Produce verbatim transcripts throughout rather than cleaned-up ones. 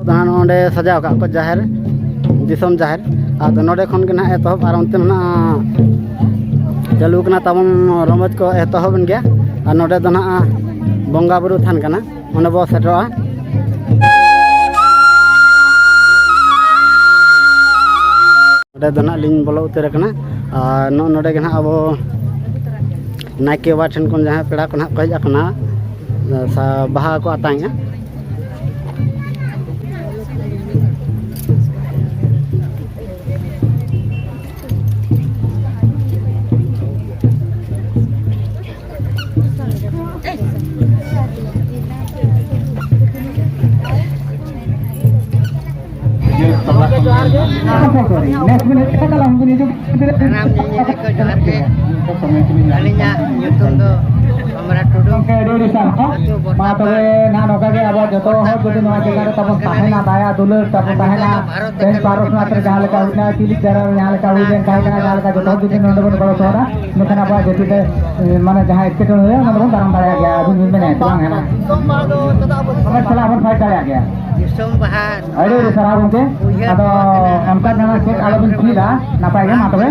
ᱫᱚ ᱦᱟᱸᱜ ᱱᱚᱰᱮ ᱥᱟᱡᱟᱣ ᱠᱟᱜ ᱠᱚ ᱡᱟᱦᱮᱨ, ᱫᱤᱥᱚᱢ ᱡᱟᱦᱮᱨ᱾ ᱟᱫᱚ ᱱᱚᱰᱮ ᱠᱷᱚᱱ ᱜᱮ ᱱᱟᱦᱟᱜ ᱮᱛᱚᱦᱚᱵ, ᱟᱨ ᱚᱱᱛᱮ ᱢᱮᱱᱟᱜᱼᱟ ᱪᱟᱹᱞᱩ ᱠᱟᱱᱟ ᱛᱟᱵᱚᱱ, ᱨᱚᱢᱚᱡᱽ ᱠᱚ ᱮᱛᱚᱦᱚᱵ ᱮᱱ ᱜᱮᱭᱟ᱾ ᱟᱨ ᱱᱚᱰᱮ ᱫᱚ ᱱᱟᱦᱟᱜ ᱵᱚᱸᱜᱟ ᱵᱩᱨᱩ ᱛᱷᱟᱱ ᱠᱟᱱᱟ, ᱚᱸᱰᱮ ᱵᱚ ᱥᱮᱴᱮᱨᱚᱜᱼᱟ᱾ ᱱᱚᱰᱮ ᱫᱚ ᱱᱟᱦᱟᱜ ᱞᱤᱧ ᱵᱚᱞᱚ ᱩᱛᱟᱹᱨ ᱟᱠᱟᱱᱟ᱾ ᱟᱨ ᱱᱚᱜᱼᱚ ᱱᱚᱰᱮ ᱜᱮ ᱱᱟᱦᱟᱜ ᱟᱵᱚ ᱱᱟᱭᱠᱮ ᱵᱟᱵᱟ ᱴᱷᱮᱱ ᱠᱷᱚᱱ ᱡᱟᱦᱟᱸᱭ ᱯᱮᱲᱟ ᱠᱚ ᱱᱟᱦᱟᱜ ᱠᱚ ᱦᱮᱡ ᱟᱠᱟᱱᱟ, ᱥᱟ-, ᱵᱟᱦᱟ ᱠᱚ ᱟᱛᱟᱝᱮᱜᱼᱟ᱾ ᱥᱟᱱᱟᱢ ᱧᱮᱧᱮᱞᱤᱭᱟᱹ ᱠᱚ ᱡᱚᱦᱟᱨ ᱜᱮ᱾ ᱟᱹᱞᱤᱧᱟᱜ ᱧᱩᱛᱩᱢ ᱫᱚ ᱥᱚᱢᱨᱟᱴ ᱴᱩᱰᱩ᱾ ᱜᱚᱢᱠᱮ, ᱟᱹᱰᱤ ᱟᱹᱰᱤ ᱥᱟᱨᱦᱟᱣ᱾ ᱟᱹᱛᱩ ᱢᱟ ᱵᱚᱨᱛᱟᱯᱟᱲ᱾ ᱛᱚᱵᱮ ᱱᱟᱦᱟᱜ ᱱᱚᱝᱠᱟ ᱜᱮ ᱟᱵᱚᱣᱟᱜ ᱡᱚᱛᱚ ᱦᱚᱲ ᱡᱩᱫᱤ ᱱᱚᱣᱟ ᱡᱟᱭᱜᱟ ᱨᱮ ᱛᱟᱵᱚᱱ ᱛᱟᱦᱮᱱᱟ, ᱫᱟᱭᱟ ᱫᱩᱞᱟᱹᱲ ᱛᱟᱵᱚᱱ ᱛᱟᱦᱮᱱᱟ, ᱛᱮᱦᱮᱧ ᱯᱟᱨᱚᱥᱱᱟᱛᱷ ᱨᱮ ᱡᱟᱦᱟᱸ ᱞᱮᱠᱟ ᱦᱩᱭᱱᱟ, ᱠᱤᱞᱤᱠ ᱫᱟᱨᱟ ᱨᱮ ᱡᱟᱦᱟᱸ ᱞᱮᱠᱟ ᱦᱩᱭ ᱞᱮᱱ ᱛᱟᱦᱮᱸ ᱠᱟᱱᱟ, ᱡᱟᱦᱟᱸ ᱞᱮᱠᱟ ᱡᱚᱛᱚ ᱦᱚᱲ ᱡᱩᱫᱤ ᱱᱚᱰᱮ ᱵᱚᱱ ᱜᱚᱲᱚ ᱥᱚᱦᱚᱫᱟ, ᱤᱱᱟᱹᱠᱷᱟᱱ ᱟᱵᱚᱣᱟᱜ ᱡᱟᱹᱛᱤ ᱨᱮ, ᱮ, ᱢᱟᱱᱮ ᱡᱟᱦᱟᱸ ᱮᱴᱠᱮᱴᱚᱬᱮ ᱦᱩᱭᱩᱜᱼᱟ, ᱚᱱᱟ ᱫᱚᱵᱚᱱ ᱫᱟᱨᱟᱢ ᱫᱟᱲᱮᱭᱟᱜ ᱜᱮᱭᱟ᱾ ᱟᱹᱵᱤᱱ ᱵᱤᱱ ᱢᱮᱱᱮᱫ ᱛᱟᱞᱟᱝ ᱦᱮᱱᱟᱜ᱾ ᱟᱵᱚ ᱥᱟᱞᱟᱜ ᱵᱚᱱ fight ᱫᱟᱲᱮᱭᱟᱜ ᱜᱮᱭᱟ᱾ ᱫᱤᱥᱚᱢ ᱵᱟᱦᱟ ᱟᱹᱰᱤ ᱟᱹᱰᱤ ᱥᱟᱨᱦᱟᱣ ᱜᱚᱢᱠᱮ᱾ ᱩᱭᱦᱟᱹᱨ ᱟᱫᱚ ᱫᱚᱦᱚ ᱠᱟᱱᱟ᱾ ᱚᱱᱠᱟ ᱡᱟᱦᱟᱸ ᱪᱮᱫ ᱟᱞᱚᱵᱤᱱ ᱪᱮᱫᱟ, ᱱᱟᱯᱟᱭ ᱜᱮ, ᱢᱟ ᱛᱚᱵᱮ᱾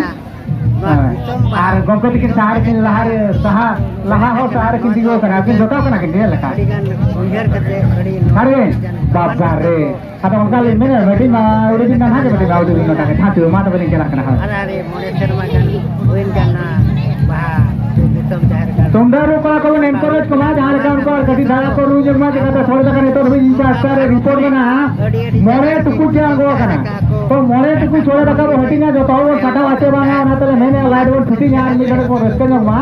ᱱᱚᱣᱟ ᱦᱮᱸ᱾ ᱫᱤᱥᱚᱢ ᱵᱟᱦᱟ ᱟᱨ ᱜᱚᱢᱠᱮ ᱛᱤᱠᱤᱱ ᱥᱟᱦᱟ ᱨᱮᱠᱤᱱ ᱞᱟᱦᱟ ᱨᱮ, ᱥᱟᱦᱟ, ᱞᱟᱦᱟ ᱦᱚᱸ ᱥᱟᱦᱟ ᱨᱮᱠᱤᱱ ᱛᱤᱸᱜᱩ ᱟᱠᱟᱱᱟ᱾ ᱟᱹᱠᱤᱱ ᱡᱚᱴᱟᱣ ᱠᱟᱱᱟ ᱠᱤᱱ, ᱪᱮᱫ ᱞᱮᱠᱟ? ᱟᱹᱰᱤ ᱜᱟᱱ ᱩᱭᱦᱟᱹᱨ ᱠᱟᱛᱮ ᱟᱹᱰᱤ ᱟᱨᱮ, ᱵᱟᱵᱟ ᱨᱮ᱾ ᱟᱫᱚ ᱚᱱᱠᱟ ᱞᱤᱧ ᱢᱮᱱᱟ, ᱢᱤᱫᱴᱤᱡ ᱢᱟ ᱟᱹᱰᱤ ᱫᱤᱱ ᱜᱟᱱ ᱦᱟᱸᱜ ᱜᱮ ᱢᱤᱫᱴᱤᱡ ᱢᱟ ᱟᱹᱰᱤ ᱫᱤᱱ ᱜᱟᱱ ᱦᱟᱸᱜ ᱜᱮ᱾ ᱢᱟ ᱛᱚᱵᱮ ᱞᱤᱧ ᱪᱟᱞᱟᱜ ᱠᱟᱱᱟ, ᱦᱳᱭ᱾ ᱟᱨ ᱟᱨᱮ ᱢᱚᱬᱮ ᱥᱮᱨᱢᱟ ᱜᱟᱱ ᱦᱩᱭᱮᱱ ᱠᱟᱱᱟ ᱵᱟᱦᱟ ᱫᱤᱥᱚᱢ ᱡᱟᱦᱮᱨ ᱜᱟᱲ᱾ ᱛᱩᱢᱫᱟᱜ ᱨᱩ ᱠᱚᱲᱟ ᱠᱚᱵᱚᱱ encourage ᱠᱚᱢᱟ, ᱡᱟᱦᱟᱸ ᱞᱮᱠᱟ ᱩᱱᱠᱩ ᱟᱨ ᱠᱟᱹᱴᱤᱡ ᱫᱷᱟᱨᱟ ᱠᱚ ᱨᱩ ᱧᱚᱜ ᱢᱟ, ᱪᱤᱠᱟᱹᱛᱮ ᱥᱚᱲᱮ ᱫᱟᱠᱟ ᱱᱤᱛᱚᱜ ᱫᱷᱟᱹᱵᱤᱡ ᱤᱧ ᱯᱟᱥᱴᱟ ᱨᱮ report ᱢᱮᱱᱟᱜᱼᱟ, ᱢᱚᱬᱮ ᱴᱩᱠᱩᱡ ᱜᱮ ᱟᱬᱜᱚ ᱟᱠᱟᱱᱟ᱾ ᱛᱚ ᱢᱚᱬᱮ ᱴᱩᱠᱩᱡ ᱥᱚᱲᱮ ᱫᱟᱠᱟ ᱵᱚ ᱦᱟᱹᱴᱤᱧᱟ, ᱡᱚᱛᱚ ᱦᱚᱲ ᱵᱚᱱ ᱥᱟᱴᱟᱣᱟ ᱪᱮ ᱵᱟᱝᱟ, ᱚᱱᱟ ᱛᱮᱞᱮ ᱢᱮᱱᱮᱫᱼᱟ, light ᱵᱚᱱ fittingᱟ ᱟᱨ ᱢᱤᱫ ᱜᱷᱟᱹᱲᱤᱡ ᱵᱚᱱ ᱨᱟᱹᱥᱠᱟᱹ ᱧᱚᱜ ᱢᱟ,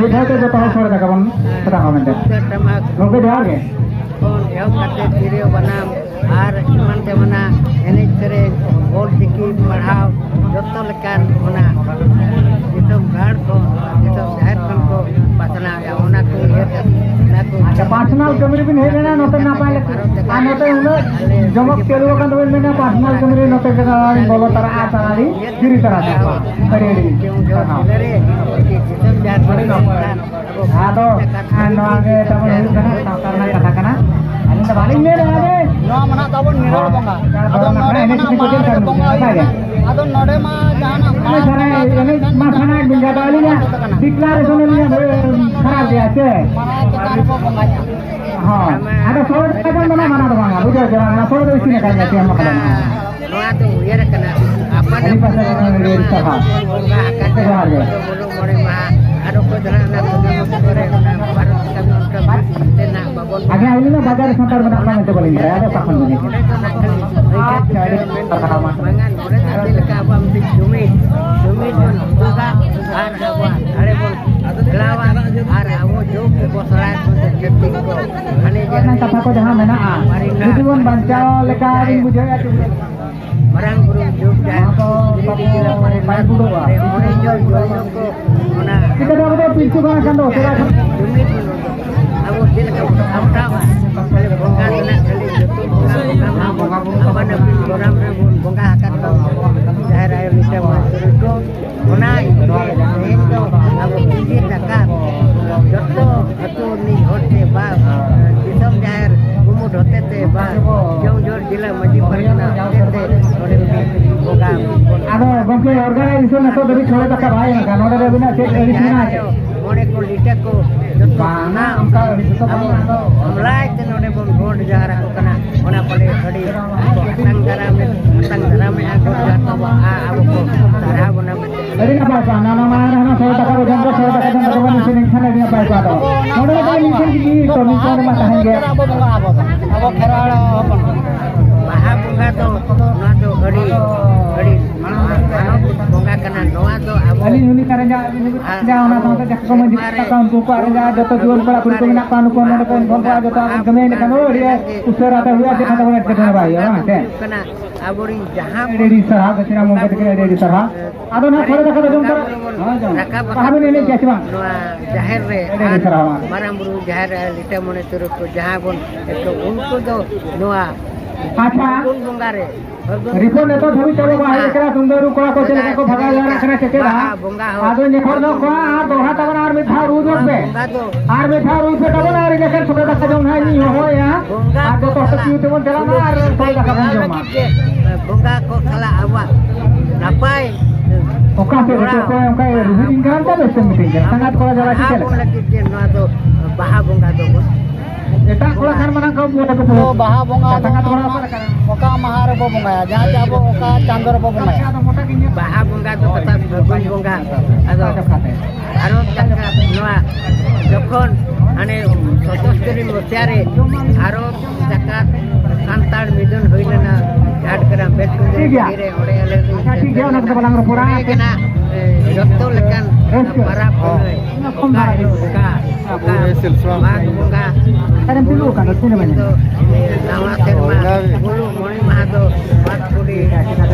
ᱢᱤᱫ ᱫᱷᱟᱣ ᱛᱮ ᱡᱚᱛᱚ ᱦᱚᱲ ᱥᱚᱲᱮ ᱫᱟᱠᱟ ᱵᱚᱱ ᱥᱟᱴᱟᱣᱟ ᱢᱮᱱᱛᱮ᱾ ᱜᱚᱢᱠᱮ, ᱡᱚᱦᱟᱨ ᱜᱮ᱾ ᱠᱷᱚᱱ ᱮᱦᱚᱵ ᱠᱟᱛᱮ ᱛᱤᱨᱭᱳ ᱵᱟᱱᱟᱢ ᱟᱨ ᱮᱢᱟᱱ ᱛᱮᱢᱟᱱᱟᱜ ᱮᱱᱮᱡ ᱥᱮᱨᱮᱧ, ᱚᱞ ᱪᱤᱠᱤ ᱯᱟᱲᱦᱟᱣ, ᱡᱚᱛᱚ ᱞᱮᱠᱟᱱ ᱚᱱᱟ ᱫᱤᱥᱚᱢ ᱜᱟᱲ ᱠᱷᱚᱱ, ᱫᱤᱥᱚᱢ ᱡᱟᱦᱮᱨ ᱠᱷᱚᱱ ᱠᱚ ᱯᱟᱥᱱᱟᱣᱮᱫᱼᱟ᱾ ᱚᱱᱟ ᱠᱚ ᱩᱭᱦᱟᱹᱨ ᱠᱟᱛᱮ, ᱚᱱᱟ ᱠᱚ ᱟᱪᱪᱷᱟ, personal ᱠᱟᱹᱢᱤ ᱨᱮᱵᱤᱱ ᱦᱮᱡ ᱞᱮᱱᱟ ᱱᱚᱛᱮ ᱱᱟᱯᱟᱭ ᱞᱮᱠᱟ, ᱟᱨ ᱱᱚᱛᱮ ᱩᱱᱟᱹᱜ ᱡᱚᱢᱚᱠ ᱪᱟᱹᱞᱩ ᱟᱠᱟᱱ ᱛᱟᱵᱤᱱ ᱢᱮᱱᱟ, personal ᱠᱟᱹᱢᱤ ᱨᱮ ᱱᱚᱛᱮ ᱠᱟᱫᱟ ᱵᱚᱞᱚ ᱛᱟᱨᱟᱜᱼᱟ, ᱛᱟᱲᱟᱲᱤ ᱜᱤᱨᱤ ᱛᱟᱨᱟ ᱠᱚᱜᱼᱟ᱾ ᱟᱹᱰᱤ ᱟᱹᱰᱤ ᱥᱟᱨᱦᱟᱣ᱾ ᱟᱫᱚ ᱱᱚᱣᱟ ᱜᱮ ᱛᱟᱵᱚᱱ ᱦᱩᱭᱩᱜ ᱠᱟᱱᱟ ᱥᱟᱶᱛᱟ ᱨᱮᱱᱟᱜ ᱠᱟᱛᱷᱟ ᱠᱟᱱᱟ᱾ ᱟᱹᱞᱤᱧ ᱫᱚ ᱵᱟᱹᱞᱤᱧ ᱢᱮᱱᱟ ᱡᱮ ᱱᱚᱣᱟ ᱢᱟ ᱱᱟᱜ ᱟᱵᱚ ᱱᱤᱨᱚᱲ ᱵᱚᱸᱜᱟ᱾ ᱟᱫᱚ ᱱᱚᱰᱮ ᱢᱟ ᱱᱟᱜ ᱢᱟᱲᱟᱝ ᱨᱮ ᱵᱚᱸᱜᱟ ᱦᱩᱭᱩᱜᱼᱟ᱾ ᱟᱫᱚ ᱱᱚᱰᱮ ᱢᱟ ᱡᱟᱦᱟᱱᱟᱜ ᱢᱟᱲᱟᱝ ᱵᱚᱸᱜᱟ ᱛᱮᱱᱟᱜ ᱡᱟᱦᱟᱸ ᱠᱟᱛᱷᱟ ᱠᱟᱱᱟ᱾ ᱰᱤᱠᱞᱟᱨᱮᱥᱚᱱ ᱟᱹᱞᱤᱧᱟᱜ ᱠᱷᱟᱨᱟᱯ ᱜᱮᱭᱟ ᱥᱮ? ᱢᱟᱲᱟᱝ ᱪᱮᱛᱟᱱ ᱨᱮᱵᱚ ᱵᱚᱸᱜᱟᱭᱟ᱾ ᱦᱳᱭ᱾ ᱟᱫᱚ ᱥᱚᱲᱮ ᱫᱟᱠᱟ ᱡᱚᱢ ᱫᱚ ᱱᱟᱜ ᱢᱟᱱᱟ ᱫᱚ ᱵᱟᱝᱟ, ᱵᱩᱡᱷᱟᱹᱣ ᱪᱮ ᱵᱟᱝ? ᱥᱚᱲᱮ ᱫᱚ ᱤᱥᱤᱱ ᱟᱠᱟᱱ ᱜᱮᱭᱟ, ᱪᱮᱫ ᱦᱚᱸ ᱵᱟᱝ ᱠᱟᱱᱟ᱾ ᱱᱚᱣᱟ ᱫᱚ ᱩᱭᱦᱟᱹᱨ ᱟᱠᱟᱱᱟ᱾ ᱟᱹᱰᱤ ᱯᱟᱥᱮ ᱨᱮ ᱟᱹᱰᱤ ᱥᱟᱨᱦᱟᱣ᱾ ᱵᱚᱸᱜᱟ ᱟᱠᱟᱱ ᱡᱚᱦᱟᱨ ᱜᱮ᱾ ᱢᱚᱬᱮ ᱢᱟᱦᱟ᱾ ᱟᱨ ᱚᱠᱚᱭ ᱫᱚ ᱱᱟᱜ ᱚᱱᱟ ᱵᱚᱸᱜᱟ ᱵᱩᱨᱩ ᱠᱚᱨᱮ ᱚᱱᱟ ᱵᱷᱟᱨᱚᱛ ᱫᱤᱥᱚᱢ ᱨᱮ ᱚᱱᱠᱟ ᱵᱟᱝ ᱛᱮ ᱱᱟᱜ ᱵᱟᱵᱚᱱ ᱟᱜᱮ ᱟᱹᱞᱤᱧ ᱢᱟ ᱵᱟᱡᱟᱨ ᱨᱮ ᱥᱟᱱᱛᱟᱲ ᱢᱮᱱᱟᱜ ᱠᱚᱣᱟ ᱢᱮᱱᱛᱮ ᱵᱟᱹᱞᱤᱧ ᱵᱟᱲᱟᱭᱟ, ᱟᱫᱚ ᱚᱠᱟ ᱠᱷᱚᱱ ᱵᱤᱱ ᱦᱮᱡ ᱮᱱᱟ? ᱟᱪᱪᱷᱟ, ᱟᱹᱰᱤ ᱥᱟᱨᱦᱟᱣ ᱢᱟ᱾ ᱵᱟᱝᱟ, ᱱᱚᱰᱮ ᱫᱚ ᱪᱮᱫ ᱞᱮᱠᱟ ᱟᱵᱚᱣᱟᱜ ᱢᱤᱫᱴᱤᱡ ᱡᱩᱢᱤᱫ, ᱡᱩᱢᱤᱫ ᱵᱚᱱ ᱩᱫᱩᱜᱟ ᱟᱨ ᱟᱵᱚᱣᱟᱜ ᱫᱟᱲᱮ ᱵᱚᱱ ᱠᱷᱮᱞᱟᱣᱟ ᱟᱨ ᱟᱵᱚ ᱡᱩᱜᱽ ᱨᱮᱵᱚ ᱥᱮᱬᱟᱭ ᱵᱚᱱ ᱪᱮᱫ ᱠᱚ ᱦᱟᱱᱮ ᱡᱮ ᱚᱱᱟ ᱠᱟᱛᱷᱟ ᱠᱚ ᱡᱟᱦᱟᱸ ᱢᱮᱱᱟᱜᱼᱟ, ᱡᱩᱫᱤ ᱵᱚᱱ ᱵᱟᱧᱪᱟᱣ ᱞᱮᱠᱟ ᱵᱤᱱ ᱵᱩᱡᱷᱟᱹᱣᱮᱫᱼᱟ ᱪᱮ? ᱢᱟᱨᱟᱝ ᱵᱩᱨᱩ ᱡᱩᱜᱽ ᱡᱟᱦᱮᱨ ᱱᱚᱣᱟ ᱫᱚ ᱵᱤᱨ ᱵᱟᱠᱚ ᱫᱤᱥᱚᱢ ᱨᱮᱱᱟᱜ ᱵᱟᱭ ᱵᱩᱰᱟᱹᱜᱼᱟ᱾ ᱢᱚᱬᱮ ᱡᱚᱱ ᱢᱚᱬᱮ ᱡᱚᱱ ᱠᱚ ᱚᱱᱟ ᱪᱤᱠᱟᱹᱛᱮ ᱟᱵᱚ ᱫᱚ ᱯᱤᱞᱪᱩ ᱠᱟᱱᱟ ᱠᱷᱟᱱ ᱫᱚ ᱥᱮᱫᱟᱭ ᱠᱷᱚᱱ ᱡᱩᱢᱤᱫ ᱵᱚᱱ ᱩᱫᱩᱜᱟ᱾ ᱟᱵᱚ ᱪᱮᱫ ᱞᱮᱠᱟ ᱵᱚᱱ ᱥᱟᱢᱴᱟᱣᱟ? ᱛᱟᱦᱞᱮ ᱵᱚᱸᱜᱟ ᱨᱮᱱᱟᱜ ᱠᱷᱟᱹᱞᱤ ᱧᱩᱛᱩᱢ ᱵᱚᱸᱜᱟ, ᱵᱚᱸᱜᱟ ᱵᱩᱨᱩ ᱟᱯᱟᱱ ᱟᱹᱯᱤᱱ ᱜᱚᱨᱟᱢ ᱨᱮᱵᱚᱱ ᱵᱚᱸᱜᱟ ᱟᱠᱟᱫ ᱠᱚᱣᱟ᱾ ᱡᱟᱦᱮᱨ ᱟᱭᱳ ᱞᱤᱴᱟᱹ ᱢᱚᱬᱮ ᱛᱩᱨᱩᱭ ᱠᱚ, ᱚᱱᱟ ᱤᱭᱟᱹᱛᱮ ᱛᱮᱦᱮᱧ ᱫᱚ ᱟᱵᱚ ᱯᱤᱲᱦᱤ ᱨᱟᱠᱟᱵ ᱡᱚᱛᱚ ᱟᱹᱛᱩ ᱨᱤᱱᱤᱡ ᱦᱚᱲ ᱛᱮ ᱵᱟ ᱫᱤᱥᱚᱢ ᱡᱟᱦᱮᱨ ᱠᱩᱢᱩᱴ ᱦᱚᱛᱮ ᱛᱮ ᱵᱟ ᱡᱚᱢ ᱡᱚᱲ ᱡᱮᱞᱟ ᱢᱟᱹᱡᱷᱤ ᱯᱟᱨᱜᱟᱱᱟ ᱦᱚᱛᱮ ᱛᱮ ᱱᱚᱰᱮ ᱢᱤᱫ ᱵᱚᱸᱜᱟ ᱟᱫᱚ ᱜᱚᱢᱠᱮ, organization ᱱᱤᱛᱚᱜ ᱫᱷᱟᱹᱵᱤᱡ ᱥᱚᱲᱮ ᱫᱟᱠᱟ ᱵᱟᱭ ᱮᱢ ᱟᱠᱟᱱ, ᱱᱚᱰᱮ ᱫᱚ ᱟᱹᱵᱤᱱᱟᱜ ᱪᱮᱫ ᱟᱹᱲᱤᱥ ᱢᱮᱱᱟᱜᱼᱟ? ᱢᱚᱬᱮ ᱠᱚ ᱞᱤᱴᱟᱹ ᱠᱚ ᱡᱚᱛᱚ ᱵᱟᱝᱟ, ᱚᱱᱠᱟ ᱟᱹᱲᱤᱥ ᱫᱚ ᱵᱟᱝᱟ, ᱟᱫᱚ ᱦᱟᱢᱞᱟᱭ ᱛᱮ ᱱᱚᱰᱮ ᱵᱚᱱ ᱜᱚᱰ ᱡᱚᱦᱟᱨ ᱟᱠᱚ ᱠᱟᱱᱟ᱾ ᱚᱱᱟ ᱯᱟᱞᱮ ᱟᱹᱰᱤ ᱟᱛᱟᱝ ᱫᱟᱨᱟᱢ, ᱟᱛᱟᱝ ᱫᱟᱨᱟᱢᱮᱜᱼᱟ ᱠᱚ, ᱡᱚᱦᱟᱨ ᱛᱟᱵᱚ, ᱟ-, ᱟᱵᱚ ᱠᱚ ᱥᱟᱨᱦᱟᱣ ᱵᱚᱱᱟ ᱢᱮᱱᱛᱮ᱾ ᱟᱹᱰᱤ ᱱᱟᱯᱟᱭ ᱠᱚᱜᱼᱟ᱾ ᱱᱚᱣᱟ ᱢᱟᱲᱟᱝ ᱨᱮ ᱦᱟᱱᱟ ᱥᱚᱲᱮ ᱫᱟᱠᱟ ᱵᱚ ᱡᱚᱢ ᱠᱚᱣᱟ, ᱥᱚᱲᱮ ᱫᱟᱠᱟ ᱡᱚᱢ ᱠᱟᱛᱮ ᱵᱚᱱ ᱤᱥᱤᱱ ᱮᱱᱠᱷᱟᱱ ᱟᱹᱰᱤ ᱱᱟᱯᱟᱭ ᱠᱚᱜᱼᱟ᱾ ᱟᱫᱚ ᱱᱚᱰᱮ ᱫᱚ ᱢᱤᱫᱴᱮᱱ ᱜᱮ ᱛᱚ, ᱢᱤᱫᱴᱮᱱ ᱢᱟ ᱛᱟᱦᱮᱱ ᱜᱮ᱾ ᱟᱵᱚ ᱵᱚᱸᱜᱟ, ᱟᱵᱚ ᱫᱚ, ᱟᱵᱚ ᱠᱷᱮᱨᱣᱟᱲ ᱦᱚᱯᱚᱱ᱾ ᱵᱟᱦᱟ ᱵᱚᱸᱜᱟ ᱫᱚ ᱱᱚᱣᱟ ᱫᱚ ᱟᱹᱰᱤ, ᱟᱹᱰᱤ ᱢᱟᱱᱚᱛ ᱵᱚᱸᱜᱟ ᱠᱟᱱᱟ᱾ ᱱᱚᱣᱟ ᱫᱚ ᱟᱵᱚ ᱟᱹᱞᱤᱧ ᱦᱚᱸᱞᱤᱧ ᱟᱨᱮᱡᱟ, ᱟᱹᱞᱤᱧ ᱦᱚᱸᱞᱤᱧ ᱟᱨᱮᱡᱟ, ᱚᱱᱟ ᱥᱟᱶᱛᱮ ᱡᱟᱦᱟᱸ ᱠᱚ ᱢᱟᱹᱡᱷᱤ ᱠᱟᱠᱟ ᱩᱱᱠᱩ ᱠᱚ ᱟᱨᱮᱡᱟ, ᱡᱚᱛᱚ ᱡᱩᱣᱟᱹᱱ ᱠᱚᱲᱟ ᱠᱩᱲᱤ ᱠᱚ ᱢᱮᱱᱟᱜ ᱠᱚᱣᱟ, ᱱᱩᱠᱩ ᱱᱚᱰᱮ ᱠᱚ ᱮᱱᱠᱷᱟᱱ ᱫᱚ ᱟᱹᱰᱤ ᱩᱥᱟᱹᱨᱟ ᱛᱮ ᱦᱩᱭᱩᱜᱼᱟ, ᱪᱮᱫ ᱦᱚᱸ ᱛᱟᱵᱚᱱ ᱮᱴᱠᱮᱴᱚᱬᱮ ᱵᱟᱭ ᱦᱩᱭᱩᱜᱼᱟ, ᱵᱟᱝ ᱥᱮ? ᱦᱩᱭᱩᱜ ᱠᱟᱱᱟ ᱟᱵᱚᱨᱤᱱ ᱡᱟᱦᱟᱸ ᱟᱹᱰᱤ ᱟᱹᱰᱤ ᱥᱟᱨᱦᱟᱣ, ᱜᱟᱹᱪᱷᱤ ᱨᱟᱢ ᱜᱚᱢᱠᱮ ᱛᱟᱹᱠᱤᱱ ᱟᱹᱰᱤ ᱟᱹᱰᱤ ᱥᱟᱨᱦᱟᱣ᱾ ᱟᱫᱚ ᱱᱟᱦᱟᱜ ᱥᱚᱲᱮ ᱫᱟᱠᱟ ᱫᱚ ᱡᱚᱢ ᱛᱚᱨᱟ, ᱦᱳᱭ, ᱡᱚᱢ᱾ ᱨᱟᱠᱟᱵ ᱵᱟᱦᱟ ᱵᱤᱱ ᱮᱱᱮᱡ ᱜᱮᱭᱟ ᱥᱮ ᱵᱟᱝ? ᱱᱚᱣᱟ ᱡᱟᱦᱮᱨ ᱨᱮ ᱟᱹᱰᱤ ᱟᱹᱰᱤ ᱟᱨ ᱥᱟᱨᱦᱟᱣ᱾ ᱢᱟᱨᱟᱝ ᱵᱩᱨᱩ ᱡᱟᱦᱮᱨ ᱟᱭᱳ ᱞᱤᱴᱟᱹ ᱢᱚᱬᱮ ᱛᱩᱨᱩᱭ ᱠᱚ ᱡᱟᱦᱟᱸ ᱵᱚᱱ, ᱮᱱᱛᱮ ᱩᱱᱠᱩ ᱫᱚ ᱱᱚᱣᱟ ᱟᱪᱪᱷᱟ᱾ ᱯᱷᱟᱹᱜᱩᱱ ᱵᱚᱸᱜᱟ ᱨᱮ, ᱯᱷᱟᱹᱜᱩᱱ ᱨᱤᱯᱳᱨᱴ ᱱᱤᱛᱚᱜ ᱫᱷᱟᱹᱵᱤᱡ ᱪᱟᱵᱟ ᱵᱟᱭ ᱦᱮᱡ ᱠᱟᱱᱟ, ᱛᱩᱢᱫᱟᱹ ᱨᱩ ᱠᱚᱲᱟ ᱠᱚ ᱪᱮᱫ ᱞᱮᱠᱟ ᱠᱚ ᱵᱷᱟᱜᱟᱣ ᱡᱟᱣᱨᱟᱜ ᱠᱟᱱᱟ ᱥᱮ ᱪᱮᱫ ᱵᱟᱦᱟ ᱦᱟᱸᱜ? ᱵᱚᱸᱜᱟ ᱦᱚᱸ ᱟᱫᱚ ᱧᱮᱯᱚᱞ ᱧᱚᱜ ᱠᱚᱣᱟ ᱟᱨ ᱫᱚᱦᱲᱟ ᱛᱟᱵᱚᱱ ᱟᱨ ᱢᱤᱫ ᱫᱷᱟᱣ ᱨᱩ ᱧᱚᱜ ᱯᱮ᱾ ᱵᱚᱸᱜᱟ ᱫᱚ ᱟᱨ ᱢᱤᱫ ᱫᱷᱟᱣ ᱨᱩ ᱯᱮ ᱛᱟᱵᱚᱱ ᱟᱨ ᱤᱱᱟᱹ ᱠᱷᱟᱱ ᱥᱚᱲᱮ ᱫᱟᱠᱟ ᱡᱚᱢ ᱱᱟᱦᱟᱜ ᱤᱧ ᱦᱚᱦᱚᱭᱟ᱾ ᱵᱚᱸᱜᱟ ᱟᱨ ᱠᱚ ᱡᱚᱛᱚ ᱦᱚᱲ ᱥᱟᱞᱟᱜ ᱠᱤᱭᱩ ᱛᱮᱵᱚᱱ ᱪᱟᱞᱟᱜ ᱢᱟ ᱟᱨ ᱥᱚᱲᱮ ᱫᱟᱠᱟ ᱵᱚᱱ ᱡᱚᱢ ᱢᱟ᱾ ᱞᱟᱹᱜᱤᱫ ᱜᱮ ᱵᱚᱸᱜᱟ ᱠᱚ ᱥᱟᱞᱟᱜ ᱟᱵᱚᱣᱟᱜ ᱱᱟᱯᱟᱭ ᱚᱠᱟ ᱥᱮᱫ ᱨᱮᱪᱚ ᱡᱚᱲᱟᱣ᱾ ᱚᱠᱚᱭ ᱚᱱᱠᱟᱭ ᱨᱩᱦᱤᱫᱤᱧ ᱠᱟᱱᱟ, ᱚᱱᱠᱟ ᱵᱮᱥ ᱮᱢ ᱢᱤᱛᱟᱹᱧ ᱠᱟᱱᱟ᱾ ᱥᱟᱸᱜᱟᱛ ᱠᱚᱲᱟ ᱡᱟᱞᱟ ᱪᱤᱠᱟᱹ ᱟᱵᱚ ᱞᱮᱠᱟ? ᱞᱟᱹᱜᱤᱫ ᱜᱮ ᱱᱚᱣᱟ ᱫᱚ ᱵᱟᱦᱟ ᱵᱚᱸᱜᱟ ᱫᱚᱵᱚᱱ ᱮᱴᱟᱜ ᱠᱚᱲᱟ ᱠᱷᱟᱱ ᱢᱟᱱᱟ ᱠᱚ ᱵᱚᱞᱮ ᱠᱚ ᱛᱚ ᱵᱟᱦᱟ ᱵᱚᱸᱜᱟ ᱫᱚ ᱥᱟᱸᱜᱟᱛ ᱠᱚᱲᱟ ᱚᱠᱟ, ᱚᱠᱟ ᱢᱟᱦᱟ ᱨᱮᱵᱚ ᱵᱚᱸᱜᱟᱭᱟ? ᱡᱟᱦᱟᱸ ᱡᱮ ᱟᱵᱚ ᱚᱠᱟ ᱪᱟᱸᱫᱚ ᱨᱮᱵᱚ ᱵᱚᱸᱜᱟᱭᱟ? ᱵᱟᱦᱟ ᱵᱚᱸᱜᱟ ᱫᱚ ᱛᱟᱵᱚᱱ ᱯᱷᱟᱹᱜᱩᱱ ᱵᱚᱸᱜᱟ᱾ ᱟᱫᱚ ᱟᱨᱚ ᱱᱚᱣᱟ ᱡᱚᱠᱷᱚᱱ ᱦᱟᱱᱮ ᱥᱚᱛᱚᱥᱛᱚᱨᱤ ᱢᱚᱥᱤᱦᱟ ᱨᱮ ᱟᱨᱚ ᱡᱟᱠᱟᱛ ᱥᱟᱱᱛᱟᱲ ᱢᱤᱫᱩᱱ ᱦᱩᱭ ᱞᱮᱱᱟ ᱡᱷᱟᱲᱜᱨᱟᱢ ᱵᱮᱛᱠᱩᱸᱫᱽᱨᱤ ᱴᱷᱤᱠ ᱜᱮᱭᱟ᱾ ᱨᱮ, ᱚᱸᱰᱮ ᱟᱞᱮ ᱟᱪᱪᱷᱟ, ᱴᱷᱤᱠ ᱜᱮᱭᱟ, ᱚᱱᱟ ᱠᱚᱫᱚ ᱵᱟᱞᱟᱝ ᱨᱚᱯᱚᱲᱟ᱾ ᱚᱸᱰᱮ ᱜᱮ ᱱᱟᱜ, ᱮ, ᱡᱚᱛᱚ ᱞᱮᱠᱟᱱ ᱨᱟᱹᱥᱠᱟᱹ᱾ ᱯᱟᱨᱟᱵᱽ ᱯᱩᱱᱟᱹᱭ, ᱚᱠᱟ ᱦᱤᱞᱳᱜ ᱚᱠᱟ, ᱚᱠᱟ ᱢᱟᱜᱽ ᱵᱚᱸᱜᱟ, ᱟᱨᱮᱢ ᱫᱩᱲᱩᱵ ᱟᱠᱟᱱᱟ, ᱛᱤᱱᱟᱹᱜ ᱵᱟᱡᱮ? ᱫᱚ, ᱮ, ᱱᱟᱣᱟ ᱥᱮᱨᱢᱟ, ᱚᱱᱠᱟ ᱜᱮ᱾ ᱢᱩᱞᱩᱜ ᱢᱚᱬᱮ ᱢᱟᱦᱟ ᱫᱚ ᱢᱟᱜᱽ ᱠᱩᱲᱤ, ᱮ,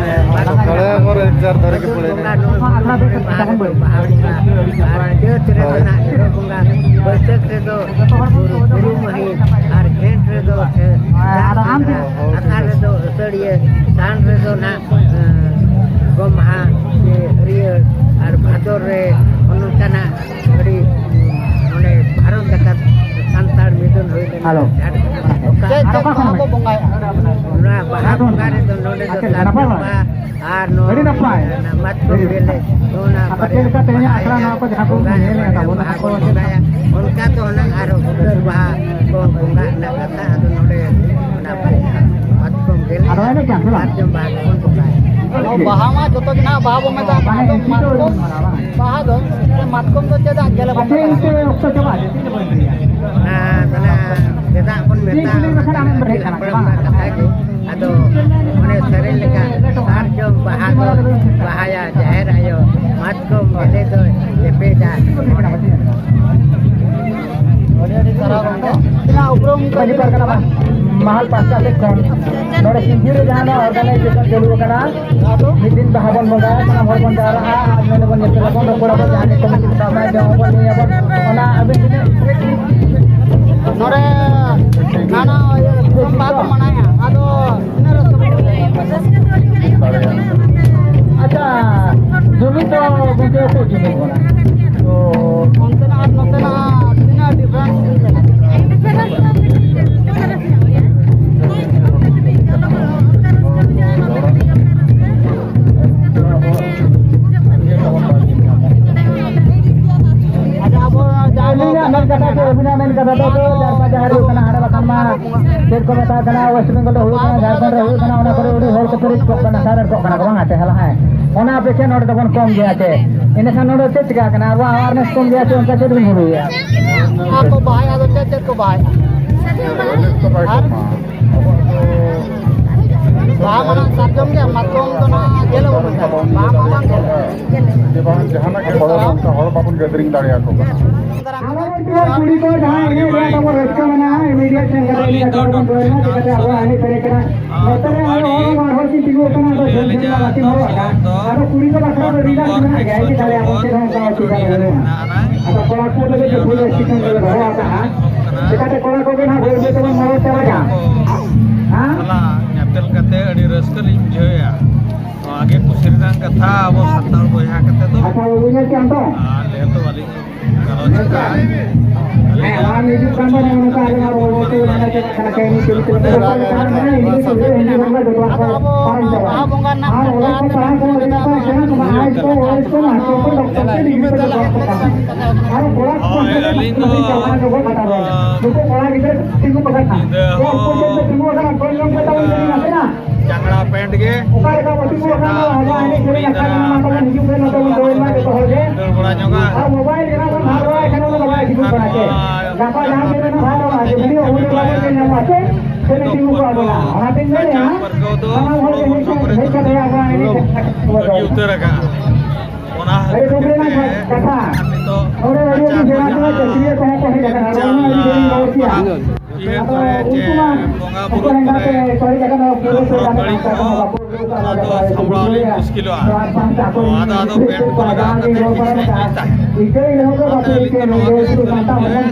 ᱢᱟᱜᱽ ᱛᱷᱚᱲᱟ ᱵᱚᱸᱜᱟ, ᱦᱚᱸ ᱨᱳᱡᱽᱜᱟᱨ ᱫᱷᱟᱨᱮ ᱜᱮ ᱯᱷᱟᱹᱜᱩᱱ ᱯᱚᱲᱮ ᱵᱚᱸᱜᱟ, ᱱᱚᱜᱼᱚᱭ ᱢᱚᱬᱮ ᱢᱟᱦᱟ ᱫᱚ ᱵᱟᱦᱟ ᱵᱚᱸᱜᱟ, ᱟᱨ ᱪᱟᱹᱛ ᱨᱮᱫᱚ ᱦᱳᱭ᱾ ᱱᱟᱜ ᱮᱨᱚᱜ ᱵᱚᱸᱜᱟ, ᱵᱟᱹᱭᱥᱟᱹᱠᱷ ᱨᱮᱫᱚ ᱵᱩᱨᱩ, ᱵᱩᱨᱩ ᱢᱟᱹᱦᱤᱢ, ᱟᱨ ᱡᱷᱮᱸᱴ ᱨᱮᱫᱚ, ᱮ, ᱡᱟᱛᱨᱟ, ᱟᱥᱟᱲ ᱨᱮᱫᱚ ᱟᱹᱥᱟᱹᱲᱤᱭᱟᱹ, ᱥᱟᱱ ᱨᱮᱫᱚ ᱱᱟᱜ ᱮᱸ, ᱜᱚᱢᱦᱟ, ᱥᱮ ᱦᱟᱹᱨᱭᱟᱹᱲ, ᱟᱨ ᱵᱷᱟᱫᱚᱨ ᱨᱮ ᱱᱚᱝᱠᱟᱱᱟᱜ ᱟᱹᱰᱤ, ᱱᱚᱰᱮ ᱵᱷᱟᱨᱚᱛ ᱡᱟᱠᱟᱛ ᱥᱟᱱᱛᱟᱲ ᱢᱤᱫᱩᱱ ᱦᱩᱭ ᱞᱮᱱᱟ᱾ ᱦᱮᱞᱳ᱾ ᱡᱷᱟᱲᱠᱷᱚᱸᱰ᱾ ᱚᱠᱟ ᱪᱮᱫ, ᱟᱨ ᱪᱮᱫ ᱚᱠᱟ ᱠᱷᱚᱱ ᱵᱚᱸᱜᱟ ᱵᱚ ᱵᱮᱱ? ᱵᱚᱸᱜᱟᱭᱟ? ᱱᱚᱣᱟ ᱵᱟᱦᱟ ᱡᱷᱟᱲᱠᱷᱚᱸᱰ᱾ ᱵᱚᱸᱜᱟ ᱨᱮᱫᱚ ᱱᱚᱰᱮ ᱫᱚ ᱟᱪᱪᱷᱟ, ᱥᱟᱨᱡᱚᱢ ᱱᱟᱯᱟᱭ ᱵᱟᱲᱟ? ᱵᱟᱦᱟ ᱟᱨ ᱱᱚᱣᱟ ᱟᱹᱰᱤ ᱱᱟᱯᱟᱭ᱾ ᱚᱱᱟ ᱢᱟᱛᱠᱚᱢ ᱟᱹᱰᱤ ᱵᱮᱞᱮ, ᱱᱟᱯᱟᱭ᱾ ᱱᱚᱣᱟ ᱟᱯᱮ ᱵᱟᱨᱭᱟ ᱪᱮᱫ ᱞᱮᱠᱟ ᱛᱮᱦᱮᱧᱟᱜ ᱟᱠᱷᱲᱟ ᱵᱟᱦᱟᱭᱟ, ᱱᱚᱣᱟ ᱠᱚ ᱡᱟᱦᱟᱸ ᱠᱚ ᱵᱚᱸᱜᱟ ᱧᱮᱞᱮᱫ ᱮᱱᱟ ᱛᱟᱵᱚᱱᱟ, ᱵᱟᱦᱟ ᱚᱱᱟ ᱠᱚ ᱵᱚᱱ ᱪᱮᱫ ᱵᱚᱸᱜᱟᱭᱟ᱾ ᱚᱱᱠᱟ ᱫᱚ ᱦᱩᱱᱟᱹᱝ ᱟᱨᱚ ᱦᱩᱴᱟᱹᱨ ᱵᱟᱦᱟ ᱠᱚ ᱵᱚᱸᱜᱟ ᱨᱮᱱᱟᱜ ᱠᱟᱛᱷᱟ, ᱟᱫᱚ ᱱᱚᱰᱮ ᱚᱱᱟ ᱵᱟᱦᱟ ᱢᱟᱛᱠᱚᱢ ᱜᱮᱞᱮ ᱟᱫᱚ ᱮᱱᱮᱡ ᱠᱟᱱ ᱥᱮ ᱵᱟᱝ? ᱥᱟᱨᱡᱚᱢ ᱵᱟᱦᱟ ᱠᱚᱵᱚᱱ ᱵᱚᱸᱜᱟᱭᱟ᱾ ᱟᱫᱚ ᱵᱟᱦᱟ ᱢᱟ ᱡᱚᱛᱚ ᱜᱮ ᱱᱟᱦᱟᱜ ᱵᱟᱦᱟ ᱵᱚᱱ ᱢᱮᱛᱟᱜᱼᱟ, ᱢᱟᱱᱮ ᱟᱫᱚ ᱮᱱᱴᱨᱤ ᱫᱚ ᱢᱟᱛᱠᱚᱢ ᱵᱟᱦᱟ ᱫᱚ, ᱢᱟᱛᱠᱚᱢ ᱫᱚ ᱪᱮᱫᱟᱜ ᱜᱮᱞᱮ ᱵᱚᱱ ᱟᱪᱪᱷᱟ, ᱢᱮᱛᱟᱜᱼᱟ? ᱮᱱᱛᱮ ᱚᱠᱛᱚ ᱪᱟᱵᱟ ᱤᱫᱤᱜ ᱠᱟᱱᱟ᱾ ᱚᱱᱟ ᱫᱚ ᱱᱟᱜ ᱪᱮᱫᱟᱜ ᱵᱚᱱ ᱪᱮᱫ ᱢᱮᱛᱟᱜᱼᱟ, ᱠᱩᱞᱤ ᱚᱱᱟ ᱵᱟᱠᱷᱟᱱ ᱫᱚ ᱟᱢᱮᱢ ᱵᱨᱮᱠ ᱠᱟᱱᱟ ᱥᱮ ᱦᱟᱯᱲᱟᱢ ᱵᱟᱝ? ᱠᱚᱣᱟᱜ ᱠᱟᱛᱷᱟ ᱜᱮ᱾ ᱟᱫᱚ ᱚᱱᱮ ᱥᱮᱨᱮᱧ ᱞᱮᱠᱟ, ᱥᱟᱨᱡᱚᱢ ᱵᱟᱦᱟ ᱫᱚᱭ ᱵᱟᱦᱟᱭᱟ ᱡᱟᱦᱮᱨ ᱟᱭᱳ, ᱢᱟᱛᱠᱚᱢ ᱜᱮᱞᱮ ᱫᱚᱭ ᱞᱮᱯᱮᱡᱟ ᱢᱚᱬᱮ᱾ ᱟᱹᱰᱤ ᱟᱹᱰᱤ ᱥᱟᱨᱦᱟᱣ ᱜᱚᱢᱠᱮ᱾ ᱟᱹᱵᱤᱱᱟᱜ ᱩᱯᱨᱩᱢ ᱢᱟᱹᱡᱷᱤ ᱯᱟᱨᱜᱟᱱᱟ ᱢᱟᱦᱟᱞ ᱯᱟᱥᱴᱟ ᱥᱮᱫ ᱠᱷᱚᱱ ᱱᱚᱰᱮ ᱥᱤᱸᱫᱷᱤ ᱨᱮ ᱡᱟᱦᱟᱸ ᱱᱚᱣᱟ organization ᱪᱟᱹᱞᱩ ᱟᱠᱟᱱᱟ, ᱢᱤᱫ ᱫᱤᱱ ᱵᱟᱦᱟ ᱵᱚᱱ ᱵᱚᱸᱜᱟᱭᱟ, ᱥᱟᱱᱟᱢ ᱦᱚᱲ ᱵᱚᱱ ᱡᱟᱣᱨᱟᱜᱼᱟ ᱟᱨ ᱱᱚᱰᱮ ᱵᱚᱱ ᱧᱮᱯᱮᱞ ᱟᱵᱚᱱ, ᱨᱚᱯᱚᱲ ᱟᱵᱚᱱ, ᱡᱟᱦᱟᱸ ᱠᱚ ᱢᱤᱫ ᱫᱤᱱ ᱵᱟᱦᱟ ᱵᱚᱱ ᱧᱩᱭᱟᱵᱚᱱ, ᱚᱱᱟ ᱟᱹᱵᱤᱱ ᱛᱤᱱᱟᱹᱜ ᱱᱚᱰᱮ ᱱᱟᱱᱟ ᱤᱭᱟᱹ ᱵᱟᱦᱟ ᱠᱚ ᱢᱟᱱᱟᱣᱮᱫᱼᱟ, ᱟᱫᱚ ᱪᱮᱫ ᱠᱚ ᱡᱩᱢᱤᱫ ᱠᱟᱱᱟ? ᱛᱚ ᱚᱱᱛᱮᱱᱟᱜ ᱟᱨ ᱱᱚᱛᱮᱱᱟᱜ ᱛᱤᱱᱟᱹᱜ difference ᱢᱮᱱᱟᱜᱼᱟ? ᱟᱪᱪᱷᱟ, ᱟᱵᱚ ᱡᱟᱦᱟᱸ ᱟᱹᱞᱤᱧᱟᱜ ᱢᱮᱱ ᱠᱟᱛᱷᱟ ᱫᱚ, ᱟᱹᱵᱤᱱᱟᱜ ᱢᱮᱱ ᱠᱟᱛᱷᱟ ᱫᱚ, ᱡᱟᱨᱯᱟ ᱡᱟᱦᱮᱨ ᱦᱩᱭᱩᱜ ᱠᱟᱱᱟ, ᱦᱟᱸᱰᱮ ᱵᱟᱠᱷᱟᱱ ᱢᱟ ᱪᱮᱫ ᱠᱚ ᱢᱮᱛᱟᱜ ᱠᱟᱱᱟ, ᱣᱮᱥᱴ ᱵᱮᱝᱜᱚᱞ ᱨᱮ ᱦᱩᱭᱩᱜ ᱠᱟᱱᱟ, ᱡᱷᱟᱲᱠᱷᱚᱸᱰ ᱨᱮ ᱦᱩᱭᱩᱜ ᱠᱟᱱᱟ, ᱚᱱᱟ ᱠᱚᱨᱮ ᱟᱹᱰᱤ ᱦᱚᱲ ᱠᱚ ᱯᱮᱨᱮᱡ ᱠᱚᱜ ᱠᱟᱱᱟ, ᱥᱟᱨᱮᱡ ᱠᱚᱜ ᱠᱟᱱᱟ ᱠᱚ, ᱵᱟᱝ ᱟ? ᱪᱮ ᱦᱮᱞᱟ ᱦᱮᱸ, ᱚᱱᱟ ᱚᱯᱮᱠᱷᱟ ᱱᱚᱰᱮ ᱫᱚᱵᱚᱱ ᱠᱚᱢ ᱜᱮᱭᱟ᱾ ᱪᱮ ᱮᱸᱰᱮᱠᱷᱟᱱ ᱱᱚᱰᱮ ᱪᱮᱫ ᱪᱤᱠᱟᱹᱜ ᱠᱟᱱᱟ? ᱟᱵᱚᱣᱟᱜ awareness ᱠᱚᱢ ᱜᱮᱭᱟ᱾ ᱪᱮ ᱚᱱᱠᱟ ᱪᱮᱫ ᱵᱚᱱ ᱦᱩᱭᱩᱜᱼᱟ? ᱟᱨ ᱠᱚ ᱵᱟᱦᱟᱭᱟ, ᱟᱫᱚ ᱪᱮᱫ ᱪᱮᱫ ᱠᱚ ᱵᱟᱦᱟᱭᱟ? ᱟᱨ ᱵᱟᱦᱟ ᱢᱟ ᱱᱟᱜ ᱥᱟᱨᱡᱚᱢ ᱜᱮ, ᱢᱟᱛᱠᱚᱢ ᱫᱚ ᱱᱟᱜ ᱜᱮᱞᱮ ᱵᱚᱱ ᱢᱮᱛᱟᱜᱼᱟ᱾ ᱵᱟᱦᱟ ᱢᱟ ᱵᱟᱝ ᱜᱮᱞᱮ᱾ ᱡᱮ ᱵᱟᱝ ᱡᱟᱦᱟᱱᱟᱜ ᱜᱮ ᱦᱚᱲ ᱚᱱᱠᱟ ᱦᱚᱲ ᱵᱟᱵᱚᱱ gathering ᱫᱟᱲᱮᱭᱟᱠᱚ ᱠᱟᱱᱟ᱾ ᱟᱵᱚ ᱠᱩᱲᱤ ᱠᱚ ᱡᱟᱦᱟᱸ ᱮᱱᱮᱡ ᱨᱮᱭᱟᱜ ᱛᱟᱵᱚ ᱨᱟᱹᱥᱠᱟᱹ ᱢᱮᱱᱟᱜᱼᱟ, immediate ᱥᱮᱱ ᱠᱟᱛᱮ ᱮᱱᱮᱡ ᱟᱠᱚ ᱵᱚᱱ ᱫᱚᱦᱚᱭ ᱢᱟ, ᱪᱤᱠᱟᱹᱛᱮ ᱟᱵᱚᱣᱟᱜ ᱮᱱᱮᱡ ᱥᱮᱨᱮᱧ ᱠᱟᱱᱟ᱾ ᱱᱚᱛᱮ ᱨᱮ ᱟᱨᱚ ᱦᱚᱲ ᱦᱚᱸ ᱵᱟᱨ ᱦᱚᱲ ᱠᱤᱱ ᱛᱤᱸᱜᱩ ᱟᱠᱟᱱᱟ, ᱟᱫᱚ ᱡᱷᱟᱹᱞ ᱡᱷᱟᱹᱞ ᱢᱟ ᱵᱟᱹᱠᱤᱱ ᱦᱚᱨᱚᱜ ᱟᱠᱟᱫ᱾ ᱟᱫᱚ ᱠᱩᱲᱤ ᱠᱚ ᱵᱟᱠᱷᱨᱟ ᱫᱚ ᱨᱤᱞᱟᱠᱥ ᱢᱮᱱᱟᱜ ᱜᱮᱭᱟ, ᱪᱮᱫ ᱦᱚᱸ ᱚᱱᱠᱟ ᱚᱥᱩᱵᱤᱫᱷᱟ ᱫᱚ ᱵᱟᱹᱱᱩᱜᱼᱟ᱾ ᱟᱫᱚ ᱠᱚᱲᱟ ᱠᱚ ᱞᱟᱹᱜᱤᱫ ᱫᱚ full restriction ᱞᱮ ᱫᱚᱦᱚ ᱟᱠᱟᱫᱼᱟ᱾ ᱪᱤᱠᱟᱹᱛᱮ ᱠᱚᱲᱟ ᱠᱚᱜᱮ ᱱᱟᱦᱟᱜ ᱵᱟᱹᱭ ᱵᱟᱹᱭ ᱛᱮᱵᱚᱱ ᱢᱟᱨᱚ ᱪᱟᱵᱟᱭᱟ᱾ ᱦᱮᱸ? ᱥᱟᱞᱟᱜ ᱧᱮᱯᱮᱞ ᱠᱟᱛᱮ ᱟᱹᱰᱤ ᱨᱟᱹᱥᱠᱟᱹ ᱞᱤᱧ ᱵᱩᱡᱷᱟᱹᱣᱮᱫᱼᱟ᱾ ᱱᱚᱣᱟ ᱜᱮ ᱠᱩᱥᱤ ᱨᱮᱱᱟᱜ ᱠᱟᱛᱷᱟ, ᱟᱵᱚ ᱥᱟᱱᱛᱟᱲ ᱵᱚᱭᱦᱟ ᱠᱟᱛᱮ ᱫᱚ᱾ ᱟᱪᱪᱷᱟ, ᱵᱟᱹᱵᱩ ᱧᱮᱞ ᱠᱮᱜ ᱟᱢ ᱛᱚ? ᱟᱨ ᱰᱷᱮᱨ ᱫᱚ ᱵᱟᱹᱞᱤᱧ ᱜᱟᱞᱚᱪ ᱟᱠᱟᱫᱼᱟ᱾ ᱦᱮᱸ, ᱵᱟᱝ ᱦᱤᱡᱩᱜ ᱠᱟᱱ ᱫᱚ ᱱᱚᱜᱼᱚ ᱱᱚᱝᱠᱟ ᱟᱞᱮ ᱢᱟ ᱵᱟᱵᱟ ᱛᱟᱠᱚ ᱡᱟᱦᱟᱸ ᱪᱟᱞᱟᱜ ᱠᱟᱱᱟ, ᱠᱟᱹᱢᱤ ᱠᱟᱹᱢᱤ ᱛᱮ ᱡᱚᱛᱚ ᱦᱚᱲ ᱠᱚ ᱪᱟᱞᱟᱜ ᱠᱟᱱᱟ, ᱦᱤᱡᱩᱜ ᱠᱟᱱᱟ, ᱦᱤᱡᱩᱜ ᱠᱟᱱᱟ, ᱡᱚᱛᱚᱣᱟᱜ ᱠᱚ ᱯᱟᱨᱚᱢ ᱪᱟᱵᱟᱜᱼᱟ᱾ ᱟᱨ ᱚᱞᱚᱜ ᱠᱚ ᱯᱟᱲᱦᱟᱣ ᱠᱚ ᱟᱹᱰᱤ ᱱᱟᱯᱟᱭ ᱥᱮᱬᱟ ᱠᱚᱢᱟ, ᱟᱭᱮᱥ ᱠᱚ, ᱳᱭᱮᱥ ᱠᱚ, ᱢᱟᱥᱴᱟᱨ ᱠᱚ, ᱰᱚᱠᱴᱚᱨ ᱠᱚ, ᱰᱤᱜᱽᱨᱤ ᱠᱚ ᱡᱚᱛᱚᱣᱟᱜ ᱠᱚ ᱠᱟᱱᱟ᱾ ᱟᱨ ᱠᱚᱲᱟ ᱠᱚ ᱦᱳᱭ, ᱟᱹᱞᱤᱧ ᱫᱚ, ᱱᱩᱠᱩ ᱠᱚᱲᱟ ᱜᱤᱫᱽᱨᱟᱹ ᱛᱤᱸᱜᱩ ᱠᱚ ᱠᱟᱱᱟ᱾ ᱟᱸ, ᱠᱚᱲᱟ ᱜᱤᱫᱽᱨᱟᱹ ᱛᱤᱸᱜᱩ ᱠᱚ ᱠᱟᱱᱟ᱾ ᱧᱤᱫᱟᱹ ᱠᱚᱲᱟ ᱦᱚᱸ ᱠᱚ ᱡᱚᱢ ᱠᱟᱛᱮ ᱚᱱᱠᱟ ᱱᱟᱥᱮ ᱱᱟᱜ ᱪᱟᱝᱲᱟ ᱯᱮᱱᱴ ᱜᱮ᱾ ᱚᱠᱟ ᱞᱮᱠᱟ ᱵᱚ ᱛᱤᱸᱜᱩ ᱟᱠᱟᱱ ᱫᱚ, ᱟᱵᱚᱣᱟᱜ ᱮᱱᱮᱡ ᱥᱮᱨᱮᱧ ᱟᱠᱷᱲᱟ ᱨᱮ ᱢᱟ ᱛᱟᱵᱚᱱ ᱦᱤᱡᱩᱜ ᱯᱮ, ᱱᱚᱛᱮ ᱵᱚᱱ ᱫᱟᱹᱲ ᱢᱟ, ᱡᱚᱛᱚ ᱦᱚᱲ ᱜᱮ᱾ ᱫᱟᱹᱲ ᱵᱟᱲᱟ ᱧᱚᱜᱟ᱾ ᱟᱨ ᱢᱳᱵᱟᱭᱤᱞ ᱮᱱᱟ ᱵᱚᱱ ᱦᱟᱛᱟᱣᱟ, ᱮᱱᱠᱷᱟᱱ ᱚᱱᱟ ᱫᱚ ᱵᱟᱭ ᱦᱤᱡᱩᱜ ᱠᱟᱱᱟ ᱪᱮ᱾ ᱜᱟᱯᱟ ᱡᱟᱦᱟᱸ ᱛᱤᱱᱟᱹᱜ ᱱᱟᱜ ᱦᱟᱛᱟᱣᱟ, ᱡᱮ video ᱩᱱᱤ ᱵᱟᱵᱚᱱ ᱧᱮᱞ ᱧᱟᱢᱚᱜᱼᱟ ᱪᱮ, ᱥᱮ ᱢᱤᱴᱤᱝ ᱠᱚ ᱟᱵᱚᱱᱟ᱾ ᱚᱱᱟᱛᱤᱧ ᱢᱮᱱᱮᱫᱼᱟ, ᱥᱟᱱᱟᱢ ᱦᱚᱲ ᱜᱮ ᱦᱮᱡ ᱠᱟᱛᱮ, ᱦᱮᱡ ᱠᱟᱛᱮ ᱟᱵᱚᱣᱟᱜ ᱮᱱᱮᱡ ᱥᱮᱨᱮᱧ ᱵᱚᱱ ᱫᱚᱦᱚᱭᱟ᱾ ᱵᱟᱹᱜᱤ ᱩᱛᱟᱹᱨ ᱟᱠᱟᱜᱼᱟ᱾ ᱚᱱᱟ ᱟᱹᱰᱤ ᱠᱷᱟᱹᱛᱤᱨ ᱫᱩᱠ ᱨᱮᱱᱟᱜ ᱛᱮ ᱠᱟᱛᱷᱟ᱾ ᱱᱤᱛᱚᱜ ᱱᱚᱰᱮ ᱟᱹᱰᱤ ᱟᱹᱰᱤ ᱟᱪᱟᱨ ᱠᱚ ᱥᱮᱬᱟ ᱥᱮᱬᱟ ᱡᱟᱦᱟᱸ ᱪᱟᱹᱠᱨᱤᱭᱟᱹ ᱠᱚᱦᱚᱸ ᱠᱚ ᱦᱮᱡ ᱟᱠᱟᱱᱟ᱾ ᱱᱚᱣᱟ ᱵᱤᱪᱟᱨ, ᱢᱟ ᱟᱹᱰᱤ ᱡᱳᱨᱤᱧ ᱜᱚᱲᱚ ᱠᱮᱭᱟ᱾ ᱯᱟᱨᱟᱵᱽ ᱤᱭᱟᱹ ᱠᱚᱨᱮ ᱪᱮ ᱵᱚᱸᱜᱟ ᱵᱩᱨᱩ ᱠᱚᱨᱮ ᱦᱚᱲ ᱵᱟᱹᱲᱤᱡ ᱠᱚᱦᱚᱸ ᱚᱱᱟ ᱫᱚ ᱥᱟᱢᱵᱲᱟᱣ ᱞᱤᱧ ᱢᱩᱥᱠᱤᱞᱚᱜᱼᱟ᱾ ᱟᱫᱚ, ᱟᱫᱚ ᱵᱮᱞᱴ ᱠᱚ ᱞᱟᱜᱟᱣ ᱠᱟᱛᱮ ᱴᱷᱤᱠ ᱥᱟᱺᱦᱤᱡ ᱞᱤᱧ ᱛᱟᱦᱮᱸ᱾ ᱚᱱᱟᱛᱮ ᱟᱹᱞᱤᱧ ᱫᱚ ᱱᱚᱣᱟ ᱜᱮᱞᱤᱧ ᱠᱩᱨᱩᱢᱩᱴᱩᱭᱟ,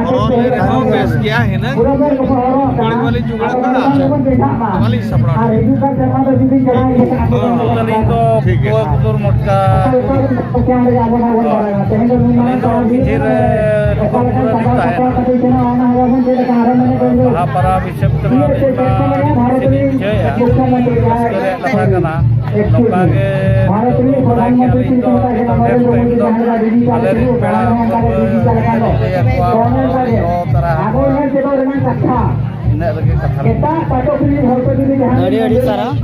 ᱦᱚᱨᱚᱜ ᱞᱮ ᱨᱮᱦᱚᱸ ᱵᱮᱥ ᱜᱮᱭᱟ, ᱦᱤᱱᱟᱹᱝ ᱡᱩᱜᱽᱲᱤ ᱵᱟᱹᱞᱤᱧ ᱡᱩᱜᱽᱲᱤ ᱠᱟᱜᱼᱟ, ᱵᱟᱹᱞᱤᱧ ᱥᱟᱯᱲᱟᱣ ᱫᱟᱲᱮᱭᱟᱜᱼᱟ᱾ ᱟᱹᱞᱤᱧ ᱫᱚ ᱴᱷᱤᱠ ᱜᱮᱭᱟ᱾ ᱯᱩᱨᱟᱹ ᱠᱩᱫᱩᱨ ᱢᱚᱴᱠᱟ᱾ ᱟᱹᱞᱤᱧ ᱫᱚ ᱢᱤᱡᱷᱤ ᱨᱮ ᱞᱩᱜᱩ ᱵᱩᱨᱩ ᱨᱮᱞᱤᱧ ᱛᱟᱦᱮᱱᱟ᱾ ᱵᱟᱦᱟ ᱯᱟᱨᱟᱵᱽ ᱦᱤᱥᱟᱹᱵ ᱛᱮᱢᱟ ᱟᱹᱞᱤᱧ ᱢᱟ ᱟᱹᱰᱤ ᱠᱩᱥᱤ ᱞᱤᱧ ᱵᱩᱡᱷᱟᱹᱣᱮᱫᱼᱟ, ᱨᱟᱹᱥᱠᱟᱹ ᱨᱮᱭᱟᱜ ᱠᱟᱛᱷᱟ ᱠᱟᱱᱟ᱾ ᱱᱚᱝᱠᱟ ᱜᱮ ᱵᱟᱲᱟᱭ ᱜᱮᱭᱟᱞᱤᱧ ᱛᱚ, ᱟᱹᱞᱤᱧ ᱫᱚ ᱱᱮᱠᱥᱴ ᱴᱟᱭᱤᱢ ᱫᱚ ᱟᱞᱮᱨᱮᱱ ᱯᱮᱲᱟ ᱯᱩᱨᱵᱷᱟᱹ ᱞᱟᱹᱭ ᱟᱠᱚᱣᱟ, ᱦᱚᱦᱚ ᱛᱟᱨᱟ ᱟᱠᱚᱣᱟ᱾ ᱤᱱᱟᱹᱜ ᱨᱮᱜᱮ ᱠᱟᱛᱷᱟ᱾ ᱟᱹᱰᱤ ᱟᱹᱰᱤ ᱥᱟᱨᱦᱟᱣ᱾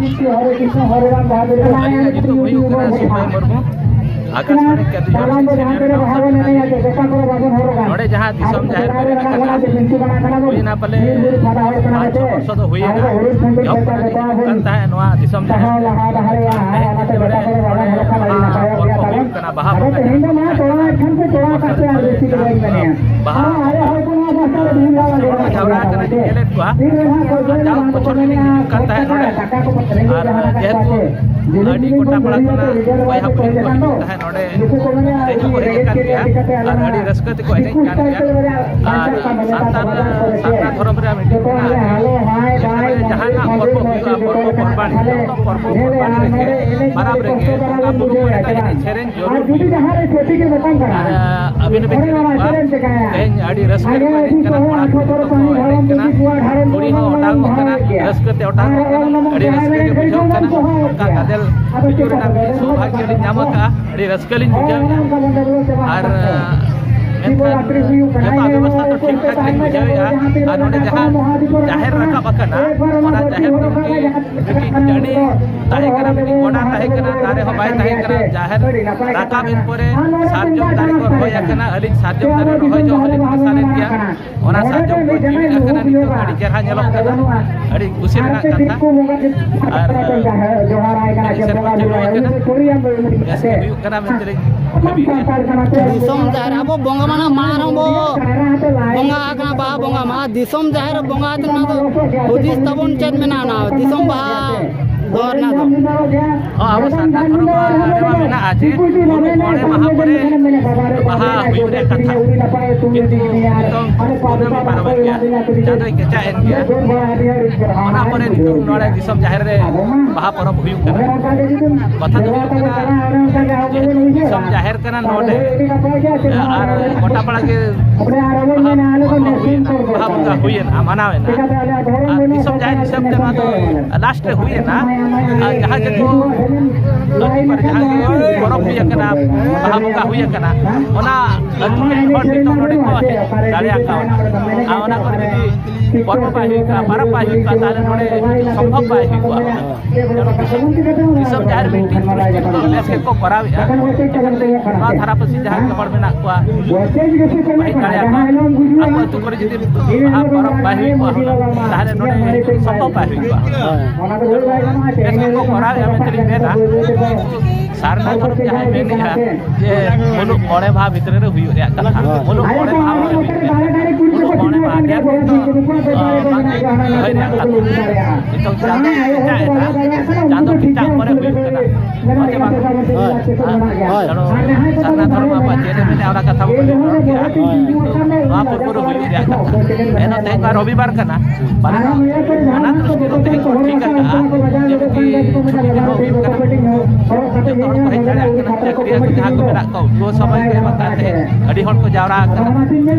ᱟᱹᱞᱤᱧᱟᱜ ᱧᱩᱛᱩᱢ ᱦᱩᱭᱩᱜ ᱠᱟᱱᱟ ᱥᱤᱯᱟᱹᱭ ᱢᱩᱨᱢᱩ, ᱟᱠᱟᱥᱵᱟᱬᱤ ᱠᱮᱱᱫᱨᱚ ᱥᱮᱱᱮᱨ ᱰᱚᱠᱴᱚᱨ ᱠᱟᱱᱟᱞᱤᱧ᱾ ᱱᱚᱰᱮ ᱡᱟᱦᱟᱸ ᱫᱤᱥᱚᱢ ᱡᱟᱦᱮᱨ ᱵᱮᱨᱮᱫ ᱟᱠᱟᱱᱟ, ᱦᱩᱭᱱᱟ ᱯᱟᱞᱮ ᱯᱟᱸᱪ ᱪᱷᱚ ᱵᱚᱨᱥᱚ ᱫᱚ ᱦᱩᱭᱮᱱᱟ᱾ ᱮᱦᱚᱵ ᱠᱷᱚᱱᱟᱜ ᱞᱤᱧ ᱦᱤᱡᱩᱜ ᱠᱟᱱ ᱛᱟᱦᱮᱸᱫ ᱱᱚᱣᱟ ᱫᱤᱥᱚᱢ ᱡᱟᱦᱮᱨ ᱨᱮ᱾ ᱟᱨ ᱛᱮᱦᱮᱧ ᱫᱚ ᱱᱚᱰᱮ ᱢᱟᱦᱟ ᱯᱚᱨᱚᱵᱽ ᱠᱚ ᱦᱩᱭᱩᱜ ᱠᱟᱱᱟ, ᱵᱟᱦᱟ ᱵᱚᱸᱜᱟ ᱡᱟᱦᱟᱸ ᱠᱟᱱᱟ᱾ ᱵᱟᱦᱟ ᱯᱚᱨᱚᱵᱽ ᱠᱚ ᱦᱩᱭᱩᱜ ᱠᱟᱱᱟ, ᱵᱟᱦᱟ ᱯᱚᱨᱚᱵᱽ ᱠᱚ ᱦᱩᱭᱩᱜ ᱠᱟᱱᱟ᱾ ᱦᱚᱲ ᱠᱚ ᱡᱟᱣᱨᱟ ᱟᱠᱟᱱᱟ, ᱞᱤᱧ ᱧᱮᱞᱮᱫ ᱠᱚᱣᱟ᱾ ᱟᱨ ᱡᱟᱣ ᱵᱚᱪᱷᱚᱨ ᱜᱮᱞᱤᱧ ᱦᱤᱡᱩᱜ ᱠᱟᱱ ᱛᱟᱦᱮᱸᱫ ᱱᱚᱰᱮ᱾ ᱟᱨ ᱡᱮᱦᱮᱛᱩ ᱟᱹᱰᱤ ᱜᱚᱴᱟ ᱯᱟᱲᱟ ᱠᱷᱚᱱᱟᱜ ᱵᱚᱭᱦᱟ ᱠᱚ ᱠᱚ ᱦᱤᱡᱩᱜ ᱛᱟᱦᱮᱸᱫ ᱱᱚᱰᱮ᱾ ᱫᱮᱡᱚᱜ ᱠᱚ ᱦᱮᱡ ᱟᱠᱟᱱ ᱜᱮᱭᱟ ᱟᱨ ᱟᱹᱰᱤ ᱨᱟᱹᱥᱠᱟᱹ ᱛᱮᱠᱚ ᱮᱱᱮᱡ ᱠᱟᱱ ᱜᱮᱭᱟ᱾ ᱟᱨ ᱥᱟᱱᱛᱟᱲ, ᱥᱟᱨᱱᱟ ᱫᱷᱚᱨᱚᱢ ᱨᱮᱭᱟᱜ ᱢᱤᱫᱴᱤᱡ ᱢᱮᱱᱟᱜᱼᱟ, ᱡᱮ ᱡᱟᱦᱟᱱᱟᱜ ᱯᱚᱨᱵᱚ ᱦᱩᱭᱩᱜᱼᱟ, ᱯᱚᱨᱵᱚ ᱯᱚᱨᱵᱟᱱᱤ, ᱡᱚᱛᱚ ᱯᱚᱨᱵᱚ ᱯᱚᱨᱵᱟᱱᱤ ᱨᱮᱜᱮ, ᱯᱟᱨᱟᱵᱽ ᱨᱮᱜᱮ ᱵᱚᱸᱜᱟ ᱵᱩᱨᱩ ᱠᱚᱨᱮ ᱫᱚ ᱮᱱᱮᱡ ᱥᱮᱨᱮᱧ ᱡᱚᱨᱩᱨ ᱜᱮ᱾ ᱟᱨ ᱟᱹᱵᱤᱱ ᱦᱚᱸᱵᱤᱱ ᱧᱮᱞᱮᱫ ᱠᱚᱣᱟ, ᱛᱮᱦᱮᱧ ᱟᱹᱰᱤ ᱨᱟᱹᱥᱠᱟᱹ ᱨᱮᱠᱚ ᱮᱱᱮᱡ ᱠᱟᱱᱟ, ᱠᱚᱲᱟ ᱠᱩᱲᱤ ᱠᱚᱠᱚ ᱮᱱᱮᱡ ᱠᱟᱱᱟ, ᱠᱩᱲᱤ ᱦᱚᱸ ᱚᱴᱟᱝᱚᱜ ᱠᱟᱱᱟ, ᱨᱟᱹᱥᱠᱟᱹ ᱛᱮ ᱚᱴᱟᱝᱚᱜ ᱠᱟᱱᱟ, ᱟᱹᱰᱤ ᱨᱟᱹᱥᱠᱟᱹ ᱜᱮ ᱵᱩᱡᱷᱟᱹᱜ ᱠᱟᱱᱟ᱾ ᱱᱚᱝᱠᱟ ᱜᱟᱫᱮᱞ ᱦᱤᱡᱩᱜ ᱨᱮᱱᱟᱜ ᱢᱤᱫᱴᱤᱡ ᱥᱳᱵᱷᱟᱜᱽᱭᱚ ᱞᱤᱧ ᱧᱟᱢ ᱟᱠᱟᱫᱼᱟ, ᱟᱹᱰᱤ ᱨᱟᱹᱥᱠᱟᱹ ᱞᱤᱧ ᱵᱩᱡᱷᱟᱹᱣᱮᱫᱼᱟ᱾ ᱟᱨ, ᱢᱮᱱᱠᱷᱟᱱ ᱡᱚᱛᱚ ᱵᱮᱵᱚᱥᱛᱷᱟ ᱫᱚ ᱴᱷᱤᱠ ᱴᱷᱟᱠ ᱞᱤᱧ ᱵᱩᱡᱷᱟᱹᱣᱮᱫᱼᱟ᱾ ᱟᱨ ᱱᱚᱰᱮ ᱡᱟᱦᱟᱸ ᱡᱟᱦᱮᱨ ᱨᱟᱠᱟᱵ ᱟᱠᱟᱱᱟ, ᱚᱱᱟ ᱡᱟᱦᱮᱨ ᱫᱚ ᱢᱤᱫᱴᱤᱡ ᱴᱟᱺᱰᱤ ᱛᱟᱦᱮᱸ ᱠᱟᱱᱟ, ᱢᱤᱫᱴᱤᱡ ᱜᱚᱰᱟ ᱛᱟᱦᱮᱸ ᱠᱟᱱᱟ, ᱫᱟᱨᱮ ᱦᱚᱸ ᱵᱟᱭ ᱛᱟᱦᱮᱸ ᱠᱟᱱᱟ᱾ ᱡᱟᱦᱮᱨ ᱨᱟᱠᱟᱵ ᱮᱱ ᱯᱚᱨᱮ ᱥᱟᱨᱡᱚᱢ ᱫᱟᱨᱮ ᱠᱚ ᱨᱚᱦᱚᱭ ᱟᱠᱟᱱᱟ, ᱟᱹᱞᱤᱧ ᱥᱟᱨᱡᱚᱢ ᱫᱟᱨᱮ ᱨᱚᱦᱚᱭ ᱡᱚᱦᱚᱜ ᱦᱚᱸᱞᱤᱧ ᱢᱮᱥᱟ ᱞᱮᱱ ᱜᱮᱭᱟ᱾ ᱚᱱᱟ ᱥᱟᱨᱡᱚᱢ ᱠᱚ ᱡᱤᱣᱤᱫ ᱟᱠᱟᱱᱟ, ᱱᱤᱛᱚᱜ ᱟᱹᱰᱤ ᱪᱮᱦᱨᱟ ᱧᱮᱞᱚᱜ ᱠᱟᱱᱟ, ᱟᱹᱰᱤ ᱠᱩᱥᱤ ᱨᱮᱱᱟᱜ ᱠᱟᱛᱷᱟ᱾ ᱟᱨ ᱟᱹᱰᱤ ᱥᱮᱨᱢᱟ ᱪᱟᱹᱞᱩ ᱟᱠᱟᱱᱟ, ᱵᱮᱥ ᱜᱮ ᱦᱩᱭᱩᱜ ᱠᱟᱱᱟ ᱢᱮᱱᱛᱮ ᱞᱤᱧ ᱵᱷᱟᱹᱵᱤᱭᱮᱫᱼᱟ᱾ ᱫᱤᱥᱚᱢ ᱡᱟᱦᱮᱨ, ᱟᱵᱚ ᱵᱚᱸᱜᱟ ᱢᱟᱦᱟ ᱢᱟᱲᱟᱝ ᱨᱮᱦᱚᱸ ᱵᱚ ᱵᱚᱸᱜᱟ ᱟᱠᱟᱱᱟ, ᱵᱟᱦᱟ ᱵᱚᱸᱜᱟ ᱢᱟᱦᱟ᱾ ᱫᱤᱥᱚᱢ ᱡᱟᱦᱮᱨ ᱵᱚᱸᱜᱟ ᱟᱛᱮ ᱱᱚᱣᱟ ᱫᱚ ᱦᱩᱫᱤᱥ ᱛᱟᱵᱚᱱ ᱪᱮᱫ ᱢᱮᱱᱟᱜᱼᱟ? ᱚᱱᱟ ᱫᱤᱥᱚᱢ ᱵᱟᱦᱟ ᱫᱚ ᱨᱮᱱᱟᱜ ᱫᱚ? ᱦᱚᱸ, ᱟᱵᱚ ᱥᱟᱨᱱᱟ ᱫᱷᱚᱨᱚᱢ ᱨᱮᱢᱟ ᱢᱮᱱᱟᱜᱼᱟ ᱡᱮ ᱢᱩᱞᱩᱜ ᱢᱚᱬᱮ ᱢᱟᱦᱟ ᱯᱚᱨᱮ ᱵᱟᱦᱟ ᱦᱩᱭᱩᱜ ᱨᱮᱭᱟᱜ ᱠᱟᱛᱷᱟ, ᱠᱤᱱᱛᱩ ᱱᱤᱛᱚᱝ ᱠᱩᱱᱟᱹᱢᱤ ᱯᱟᱨᱚᱢᱮᱱ ᱜᱮᱭᱟ, ᱪᱟᱸᱫᱚᱭ ᱠᱮᱪᱟᱜ ᱮᱱ ᱜᱮᱭᱟ, ᱚᱱᱟ ᱯᱚᱨᱮ ᱱᱤᱛᱚᱝ ᱱᱚᱰᱮ ᱫᱤᱥᱚᱢ ᱡᱟᱦᱮᱨ ᱨᱮ ᱵᱟᱦᱟ ᱯᱚᱨᱚᱵᱽ ᱦᱩᱭᱩᱜ ᱠᱟᱱᱟ᱾ ᱠᱟᱛᱷᱟ ᱫᱚ ᱦᱩᱭᱩᱜ ᱠᱟᱱᱟ, ᱡᱮᱦᱮᱛᱩ ᱫᱤᱥᱚᱢ ᱡᱟᱦᱮᱨ ᱠᱟᱱᱟ ᱱᱚᱰᱮ, ᱟᱨ ᱜᱚᱴᱟ ᱯᱟᱲᱟ ᱜᱮ ᱵᱟᱦᱟ ᱯᱚᱨᱚᱵᱽ ᱦᱩᱭᱮᱱᱟ, ᱵᱟᱦᱟ ᱵᱚᱸᱜᱟ ᱦᱩᱭᱮᱱᱟ, ᱢᱟᱱᱟᱣ ᱮᱱᱟ᱾ ᱟᱨ ᱫᱤᱥᱚᱢ ᱡᱟᱦᱮᱨ ᱦᱤᱥᱟᱹᱵ ᱛᱮ ᱱᱚᱣᱟ ᱫᱚ ᱞᱟᱥᱴ ᱨᱮ ᱦᱩᱭᱮᱱᱟ᱾ ᱟᱨ ᱡᱟᱦᱟᱸ ᱡᱮ ᱠᱚ ᱟᱹᱛᱩ ᱠᱚᱨᱮ ᱡᱟᱦᱟᱸ ᱜᱮ ᱯᱚᱨᱚᱵᱽ ᱦᱩᱭ ᱟᱠᱟᱱᱟ, ᱵᱟᱦᱟ ᱵᱚᱸᱜᱟ ᱦᱩᱭ ᱟᱠᱟᱱᱟ, ᱚᱱᱟ ᱟᱹᱛᱩ ᱨᱮᱱ ᱦᱚᱲ ᱱᱤᱛᱚᱜ ᱱᱚᱰᱮ ᱠᱚ ᱦᱮᱡ ᱫᱟᱲᱮᱭᱟᱜ ᱠᱟᱱᱟ᱾ ᱟᱨ ᱚᱱᱟ ᱠᱚᱨᱮ ᱡᱩᱫᱤ ᱯᱚᱨᱚᱵᱽ ᱵᱟᱭ ᱦᱩᱭ ᱠᱚᱜᱼᱟ, ᱯᱚᱨᱚᱵᱽ ᱵᱟᱭ ᱦᱩᱭ ᱠᱚᱜᱼᱟ, ᱛᱟᱦᱚᱞᱮ ᱱᱚᱰᱮ ᱥᱚᱢᱵᱷᱚᱵ ᱵᱟᱭ ᱦᱩᱭ ᱠᱚᱜᱼᱟ᱾ ᱫᱤᱥᱚᱢ ᱡᱟᱦᱮᱨ ᱢᱤᱫᱴᱤᱡ ᱫᱚ ᱵᱮᱥ ᱜᱮᱠᱚ ᱠᱚᱨᱟᱣᱮᱫᱼᱟ᱾ ᱱᱚᱣᱟ ᱫᱷᱟᱨᱟ ᱯᱟᱹᱥᱤ ᱡᱟᱦᱟᱸ ᱜᱮ ᱦᱚᱲ ᱢᱮᱱᱟᱜ ᱠᱚᱣᱟ, ᱩᱱᱠᱩ ᱠᱚ ᱦᱮᱡ ᱫᱟᱲᱮᱭᱟᱜᱼᱟ᱾ ᱟᱠᱚ ᱟᱹᱛᱩ ᱠᱚᱨᱮ ᱡᱩᱫᱤ ᱵᱟᱦᱟ ᱯᱚᱨᱚᱵᱽ ᱵᱟᱭ ᱦᱩᱭ ᱠᱚᱜᱼᱟ ᱦᱩᱱᱟᱹᱝ, ᱛᱟᱦᱚᱞᱮ ᱱᱚᱰᱮ ᱥᱚᱢᱵᱷᱚᱵ ᱵᱟᱭ ᱦᱩᱭ ᱠᱚᱜᱼᱟ᱾ ᱵᱮᱥ ᱜᱮᱠᱚ ᱠᱚᱨᱟᱣᱮᱫᱼᱟ ᱢᱮᱱᱛᱮᱞᱤᱧ ᱢᱮᱱᱟ᱾ ᱥᱟᱨᱱᱟ ᱫᱷᱚᱨᱚᱢ ᱡᱟᱦᱟᱸᱭ ᱢᱮᱱᱮᱫᱼᱟ ᱡᱮ ᱢᱩᱞᱩᱜ ᱢᱚᱬᱮ ᱢᱟᱦᱟ ᱵᱷᱤᱛᱨᱤ ᱨᱮ ᱦᱩᱭᱩᱜ ᱨᱮᱭᱟᱜ ᱠᱟᱛᱷᱟ, ᱦᱳᱭ᱾ ᱢᱩᱞᱩᱜ ᱢᱚᱬᱮ ᱢᱟᱦᱟ ᱵᱷᱤᱛᱨᱤ ᱨᱮ, ᱢᱩᱞᱩᱜ ᱢᱚᱬᱮ ᱢᱟᱦᱟ ᱨᱮᱭᱟᱜ ᱫᱤᱱ ᱫᱚ, ᱟᱸ, ᱵᱟᱝ ᱫᱚᱦᱚᱭ ᱨᱮᱭᱟᱜ ᱠᱟᱛᱷᱟ᱾ ᱱᱤᱛᱚᱝ ᱪᱟᱸᱫᱚ ᱠᱮᱪᱟᱜ ᱮᱱᱟ, ᱪᱟᱸᱫᱚ ᱠᱮᱪᱟᱜ ᱯᱚᱨᱮ ᱦᱩᱭᱩᱜ ᱠᱟᱱᱟ᱾ ᱦᱳᱭ᱾ ᱦᱳᱭ᱾ ᱠᱟᱨᱚᱱ ᱥᱟᱨᱱᱟ ᱫᱷᱚᱨᱚᱢ ᱟᱵᱚᱣᱟᱜ ᱪᱮᱫ ᱮ ᱢᱮᱱᱮᱫᱼᱟ, ᱚᱱᱟ ᱠᱟᱛᱷᱟ ᱵᱚᱱ ᱞᱟᱹᱭ ᱨᱚᱲ ᱠᱮᱜᱼᱟ᱾ ᱦᱳᱭ᱾ ᱱᱚᱣᱟ ᱯᱩᱨᱵᱚ ᱨᱮ ᱦᱩᱭᱩᱜ ᱨᱮᱭᱟᱜ ᱠᱟᱛᱷᱟ᱾ ᱮᱱᱦᱚᱸ ᱛᱮᱦᱮᱧ ᱢᱟ ᱨᱚᱵᱤᱵᱟᱨ ᱠᱟᱱᱟ, ᱯᱟᱞᱮᱱ ᱚᱱᱟ ᱫᱨᱤᱥᱴᱤ ᱫᱚ ᱛᱮᱦᱮᱧ ᱵᱚᱱ ᱴᱷᱤᱠ ᱟᱠᱟᱜᱼᱟ, ᱡᱮ ᱢᱤᱫᱴᱤᱡ ᱪᱷᱩᱴᱤ ᱫᱤᱱ ᱦᱚᱸ ᱦᱩᱭᱩᱜ ᱠᱟᱱᱟ, ᱡᱚᱛᱚ ᱦᱚᱲ ᱠᱚ ᱦᱮᱡ ᱫᱟᱲᱮᱭᱟᱜ ᱠᱟᱱᱟ, ᱪᱟᱹᱠᱨᱤᱭᱟᱹ ᱠᱚ ᱡᱟᱦᱟᱸ ᱠᱚ ᱢᱮᱱᱟᱜ ᱠᱚᱣᱟ, ᱩᱱᱠᱩ ᱦᱚᱸ ᱥᱚᱢᱚᱭ ᱠᱚ ᱮᱢ ᱟᱠᱟᱫ ᱛᱮ ᱟᱹᱰᱤ ᱦᱚᱲ ᱠᱚ ᱡᱟᱣᱨᱟ ᱟᱠᱟᱱᱟ,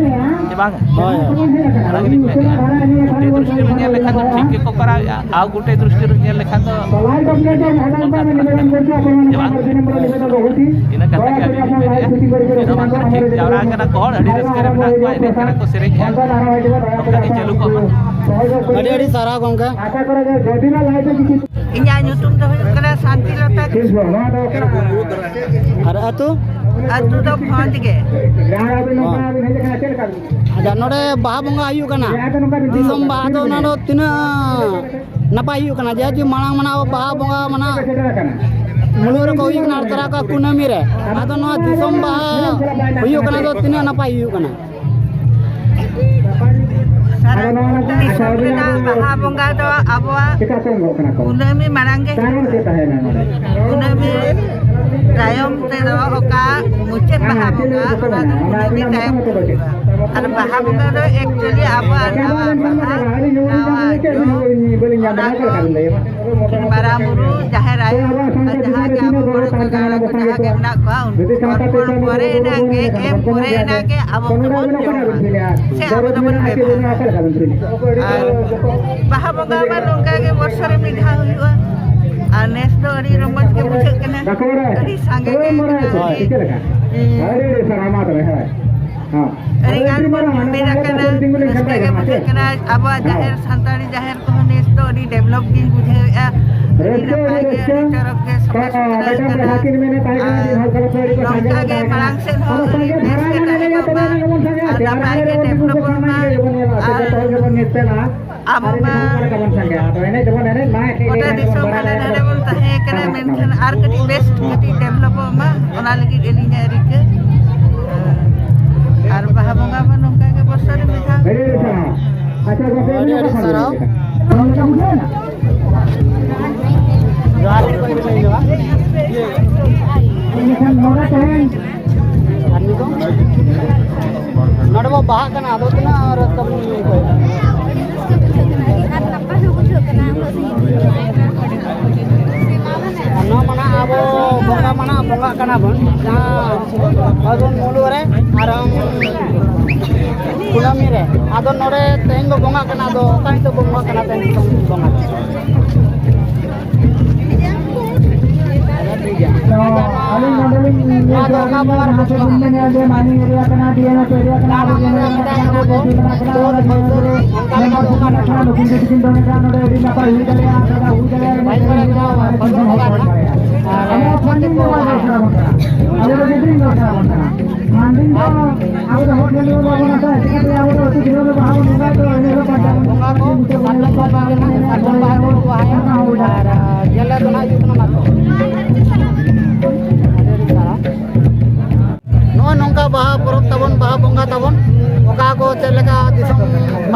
ᱥᱮ ᱵᱟᱝ? ᱦᱳᱭ, ᱦᱳᱭ᱾ ᱚᱱᱟ ᱜᱮᱞᱤᱧ ᱢᱮᱱᱮᱫᱼᱟ, ᱜᱩᱴᱮ ᱫᱨᱤᱥᱴᱤ ᱨᱮ ᱧᱮᱞ ᱞᱮᱠᱷᱟᱱ ᱫᱚ ᱴᱷᱤᱠ ᱜᱮᱠᱚ ᱠᱚᱨᱟᱣᱮᱫᱼᱟ, ᱟᱨ ᱜᱩᱴᱮ ᱫᱨᱤᱥᱴᱤ ᱨᱮ ᱧᱮᱞ ᱞᱮᱠᱷᱟᱱ ᱫᱚ ᱚᱱᱠᱟ ᱫᱚ ᱵᱟᱝ ᱠᱟᱱᱟ᱾ ᱤᱱᱟᱹ ᱠᱟᱛᱷᱟ ᱜᱮ ᱟᱹᱞᱤᱧ ᱞᱤᱧ ᱢᱮᱱᱮᱫᱼᱟ᱾ ᱪᱮᱫ ᱦᱚᱸ ᱵᱟᱝ ᱠᱟᱱᱟ, ᱴᱷᱤᱠ ᱡᱟᱣᱨᱟ ᱟᱠᱟᱱᱟ ᱠᱚ ᱦᱚᱲ, ᱟᱹᱰᱤ ᱨᱟᱹᱥᱠᱟᱹ ᱨᱮ ᱢᱮᱱᱟᱜ ᱠᱚᱣᱟ, ᱮᱱᱮᱡ ᱠᱟᱱᱟ ᱠᱚ, ᱥᱮᱨᱮᱧᱮᱫᱼᱟ, ᱱᱚᱝᱠᱟ ᱜᱮ ᱪᱟᱹᱞᱩ ᱠᱚᱜ ᱢᱟ᱾ ᱟᱹᱰᱤ ᱟᱹᱰᱤ ᱥᱟᱨᱦᱟᱣ ᱜᱚᱢᱠᱮ᱾ ᱤᱧᱟᱹᱜ ᱧᱩᱛᱩᱢ ᱫᱚ ᱦᱩᱭᱩᱜ ᱠᱟᱱᱟ ᱥᱟᱱᱛᱤᱞᱚᱛᱟ ᱠᱤᱥᱠᱩ᱾ ᱟᱨ ᱟᱹᱛᱩ? ᱟᱹᱛᱩ ᱫᱚ ᱵᱷᱚᱸᱡᱽ ᱜᱮ᱾ ᱟᱪᱪᱷᱟ, ᱱᱚᱰᱮ ᱵᱟᱦᱟ ᱵᱚᱸᱜᱟ ᱦᱩᱭᱩᱜ ᱠᱟᱱᱟ, ᱫᱤᱥᱚᱢ ᱵᱟᱦᱟ ᱫᱚ, ᱚᱱᱟ ᱫᱚ ᱛᱤᱱᱟᱹᱜ ᱱᱟᱯᱟᱭ ᱦᱩᱭᱩᱜ ᱠᱟᱱᱟ? ᱡᱮᱦᱮᱛᱩ ᱢᱟᱲᱟᱝ ᱢᱟᱱᱟᱣ ᱵᱟᱦᱟ ᱵᱚᱸᱜᱟ ᱢᱟᱱᱟ ᱢᱩᱞᱩᱜ ᱨᱮᱠᱚ ᱦᱩᱭᱩᱜ ᱠᱟᱱᱟ, ᱟᱨ ᱛᱟᱨᱟ ᱠᱚ ᱠᱩᱱᱟᱹᱢᱤ ᱨᱮ, ᱟᱫᱚ ᱱᱚᱣᱟ ᱫᱤᱥᱚᱢ ᱵᱟᱦᱟ ᱦᱩᱭᱩᱜ ᱠᱟᱱᱟ ᱫᱚ ᱛᱤᱱᱟᱹᱜ ᱱᱟᱯᱟᱭ ᱦᱩᱭᱩᱜ ᱠᱟᱱᱟ? ᱟᱨ ᱩᱛᱛᱚᱨ ᱫᱤᱥᱚᱢ ᱨᱮᱱᱟᱜ ᱵᱟᱦᱟ ᱵᱚᱸᱜᱟ ᱫᱚ ᱟᱵᱚᱣᱟᱜ ᱠᱩᱱᱟᱹᱢᱤ ᱢᱟᱲᱟᱝ ᱜᱮ ᱦᱩᱭᱩᱜᱼᱟ᱾ ᱠᱩᱱᱟᱹᱢᱤ ᱛᱟᱭᱚᱢ ᱛᱮᱫᱚ ᱚᱠᱟ ᱢᱩᱪᱟᱹᱫ ᱵᱟᱦᱟ ᱵᱚᱸᱜᱟ, ᱚᱱᱟ ᱫᱚ ᱠᱩᱱᱟᱹᱢᱤ ᱛᱟᱭᱚᱢ ᱦᱩᱭᱩᱜᱼᱟ᱾ ᱟᱨ ᱵᱟᱦᱟ ᱵᱚᱸᱜᱟ ᱫᱚ actually ᱟᱵᱚᱣᱟᱜ ᱱᱟᱣᱟ ᱵᱟᱦᱟ, ᱱᱟᱣᱟ ᱡᱚ, ᱚᱱᱟ ᱫᱚ ᱢᱟᱨᱟᱝ ᱵᱩᱨᱩ, ᱡᱟᱦᱮᱨ ᱟᱭᱳ ᱟᱨ ᱡᱟᱦᱟᱸ ᱜᱮ ᱟᱵᱚ ᱵᱚᱸᱜᱟ ᱠᱚ ᱡᱟᱦᱟᱸ ᱜᱮ ᱢᱮᱱᱟᱜ ᱠᱚᱣᱟ, ᱩᱱᱠᱩ ᱠᱚ ᱯᱚᱨᱮ ᱮᱱᱟᱝ ᱜᱮ, ᱮᱢ ᱯᱚᱨᱮ ᱮᱱᱟᱝ ᱜᱮ ᱟᱵᱚ ᱫᱚᱵᱚᱱ ᱡᱚᱢᱟ ᱥᱮ ᱟᱵᱚ ᱫᱚᱵᱚᱱ ᱵᱮᱵᱷᱟᱨᱟ᱾ ᱟᱨ ᱵᱟᱦᱟ ᱵᱚᱸᱜᱟ ᱢᱟ ᱱᱚᱝᱠᱟ ᱜᱮ ᱵᱚᱨᱥᱚ ᱨᱮ ᱢᱤᱫ ᱫᱷᱟᱣ ᱦᱩᱭᱩᱜᱼᱟ᱾ ᱟᱨ ᱱᱮᱥ ᱫᱚ ᱟᱹᱰᱤ ᱨᱚᱢᱚᱡᱽ ᱜᱮ ᱵᱩᱡᱷᱟᱹᱜ ᱠᱟᱱᱟ, ᱟᱹᱰᱤ ᱥᱟᱸᱜᱮ ᱜᱮ ᱦᱩᱭᱩᱜᱼᱟ᱾ ᱟᱹᱰᱤ ᱜᱟᱱ ᱵᱚᱱ ᱡᱩᱢᱤᱫ ᱟᱠᱟᱱᱟ, ᱨᱟᱹᱥᱠᱟᱹ ᱜᱮ ᱵᱩᱡᱷᱟᱹᱜ ᱠᱟᱱᱟ᱾ ᱟᱵᱚᱣᱟᱜ ᱡᱟᱦᱮᱨ, ᱥᱟᱱᱛᱟᱲᱤ ᱡᱟᱦᱮᱨ ᱠᱚᱦᱚᱸ ᱱᱮᱥ ᱫᱚ ᱟᱹᱰᱤ develop ᱜᱤᱧ ᱵᱩᱡᱷᱟᱹᱣᱮᱫᱼᱟ, ᱟᱹᱰᱤ ᱱᱟᱯᱟᱭ ᱜᱮ, ᱟᱹᱰᱤ ᱪᱚᱨᱚᱠ ᱜᱮ ᱥᱟᱯᱷᱟ ᱥᱩᱛᱨᱟᱹ ᱠᱟᱱᱟ᱾ ᱟᱨ ᱱᱚᱝᱠᱟ ᱜᱮ ᱢᱟᱲᱟᱝ ᱥᱮᱫ ᱦᱚᱸ ᱟᱹᱰᱤ ᱵᱮᱥ ᱜᱮ ᱛᱟᱦᱮᱸ ᱠᱚᱜ ᱢᱟ, ᱟᱨ ᱱᱟᱯᱟᱭ ᱜᱮ developᱚᱜ ᱢᱟ᱾ ᱟᱨ ᱟᱵᱚ ᱢᱟ ᱜᱚᱴᱟ ᱫᱤᱥᱚᱢ ᱦᱟᱸᱰᱮ ᱱᱟᱰᱮ ᱵᱚᱱ ᱛᱟᱦᱮᱸ ᱠᱟᱱᱟ, ᱢᱮᱱᱠᱷᱟᱱ ᱟᱨ ᱠᱟᱹᱴᱤᱡ ᱵᱮᱥ ᱠᱟᱹᱴᱤᱡ developᱚᱜ ᱢᱟ, ᱚᱱᱟ ᱞᱟᱹᱜᱤᱫ ᱟᱹᱞᱤᱧᱟᱜ ᱨᱤᱠᱟᱹ᱾ ᱟᱨ ᱵᱟᱦᱟ ᱵᱚᱸᱜᱟ ᱢᱟ ᱱᱚᱝᱠᱟ ᱜᱮ ᱵᱚᱨᱥᱚ ᱨᱮ ᱢᱤᱫ ᱫᱷᱟᱣ᱾ ᱟᱹᱰᱤ ᱟᱹᱰᱤ ᱥᱟᱨᱦᱟᱣ᱾ ᱡᱚᱦᱟᱨ ᱜᱮ ᱠᱚ ᱞᱟᱹᱭ ᱡᱚᱦᱟᱨ᱾ ᱟᱨ ᱱᱤᱛᱚᱜ ᱱᱚᱰᱮ ᱵᱚ ᱵᱟᱦᱟᱜ ᱠᱟᱱᱟ, ᱟᱫᱚ ᱛᱤᱱᱟᱹᱜ ᱨᱟᱹᱥᱠᱟᱹ ᱵᱚᱱ ᱟᱹᱭᱠᱟᱹᱣᱮᱫᱟ᱾ ᱟᱨ ᱱᱚᱣᱟ ᱢᱟ ᱱᱟᱦᱟᱜ ᱟᱵᱚ ᱵᱚᱸᱜᱟ ᱢᱟ ᱱᱟᱦᱟᱜ ᱵᱚᱸᱜᱟᱜ ᱠᱟᱱᱟ ᱵᱚᱱ, ᱡᱟᱦᱟᱸ ᱯᱷᱟᱹᱜᱩᱱ ᱢᱩᱞᱩᱜ ᱨᱮ ᱟᱨ ᱠᱩᱱᱟᱹᱢᱤ ᱨᱮ᱾ ᱟᱫᱚ ᱱᱚᱰᱮ ᱛᱮᱦᱮᱧ ᱵᱚ ᱵᱚᱸᱜᱟᱜ ᱠᱟᱱᱟ, ᱟᱫᱚ ᱚᱠᱟ ᱦᱤᱥᱟᱹᱵ ᱵᱚ ᱵᱚᱸᱜᱟᱜ ᱠᱟᱱᱟ ᱛᱮᱦᱮᱧ ᱵᱚᱱ ᱵᱚᱸᱜᱟ? ᱟᱹᱞᱤᱧ ᱱᱚᱰᱮ ᱞᱤᱧ ᱧᱮᱞ ᱠᱮᱫᱟ, ᱡᱟᱦᱟᱸ ᱥᱮᱫ ᱵᱤᱱ ᱢᱮᱱᱮᱫᱼᱟ ᱡᱮ mining area ᱠᱟᱱᱟ, D N F area ᱠᱟᱱᱟ, ᱟᱵᱚ general ᱠᱟᱱᱟ, ᱟᱵᱚ ᱡᱟᱹᱛᱤ ᱠᱟᱱᱟ, ᱠᱟᱱᱟ, ᱟᱵᱚ ᱡᱟᱹᱛᱤ ᱠᱟᱱᱟ, ᱠᱟᱱᱟ, ᱟᱵᱚ ᱡᱟᱹᱛᱤ ᱠᱟᱱᱟ, ᱱᱚᱰᱮ ᱟᱹᱰᱤ ᱱᱟᱯᱟᱭ ᱦᱩᱭ ᱫᱟᱲᱮᱭᱟᱜᱼᱟ, ᱫᱟᱫᱟ, ᱦᱩᱭ ᱫᱟᱲᱮᱭᱟᱜᱼᱟ, ᱢᱮᱱᱛᱮ ᱦᱩᱭ ᱫᱟᱲᱮᱭᱟᱜᱼᱟ, ᱟᱨ ᱟᱵᱚ funding ᱫᱚ ᱵᱟᱭ ᱫᱚᱨᱠᱟᱨ ᱟᱵᱚᱱ ᱠᱟᱱᱟ, ᱟᱵᱚ ᱫᱚ ᱜᱤᱫᱽᱨᱟᱹ ᱫᱚᱨᱠᱟᱨ ᱟᱵᱚᱱ ᱠᱟᱱᱟ᱾ Funding ᱫᱚ ᱟᱵᱚ ᱫᱚ ᱦᱚᱲ ᱴᱷᱮᱱ ᱜᱮᱵᱚᱱ ᱵᱟᱵᱚᱱ ᱦᱟᱛᱟᱣᱟ, ᱪᱤᱠᱟᱹᱛᱮ ᱟᱵᱚ ᱫᱚ ᱟᱹᱛᱩ ᱫᱤᱥᱚᱢ ᱨᱮ ᱵᱟᱦᱟ ᱵᱚᱱ ᱵᱚᱸᱜᱟᱭ ᱫᱚ, ᱮᱱ ᱦᱤᱞᱳᱜ ᱵᱟᱝ ᱵᱚᱸᱜᱟ ᱠᱚ ᱥᱟᱨᱡᱚᱢ ᱵᱟᱦᱟ ᱵᱚᱱ ᱵᱚᱸᱜᱟᱭᱟ, ᱟᱨ ᱜᱮᱞᱮ ᱫᱚ ᱱᱟᱜ ᱦᱤᱡᱩᱜ ᱠᱟᱱᱟ ᱢᱟᱛᱚ᱾ ᱟᱹᱰᱤ ᱟᱹᱰᱤ ᱥᱟᱨᱦᱟᱣ᱾ ᱱᱚᱜᱼᱚᱭ ᱱᱚᱝᱠᱟ ᱵᱟᱦᱟ ᱯᱚᱨᱚᱵᱽ ᱛᱟᱵᱚᱱ, ᱵᱟᱦᱟ ᱵᱚᱸᱜᱟ ᱛᱟᱵᱚᱱ, ᱚᱠᱟ ᱠᱚ ᱪᱮᱫ ᱞᱮᱠᱟ ᱫᱤᱥᱚᱢ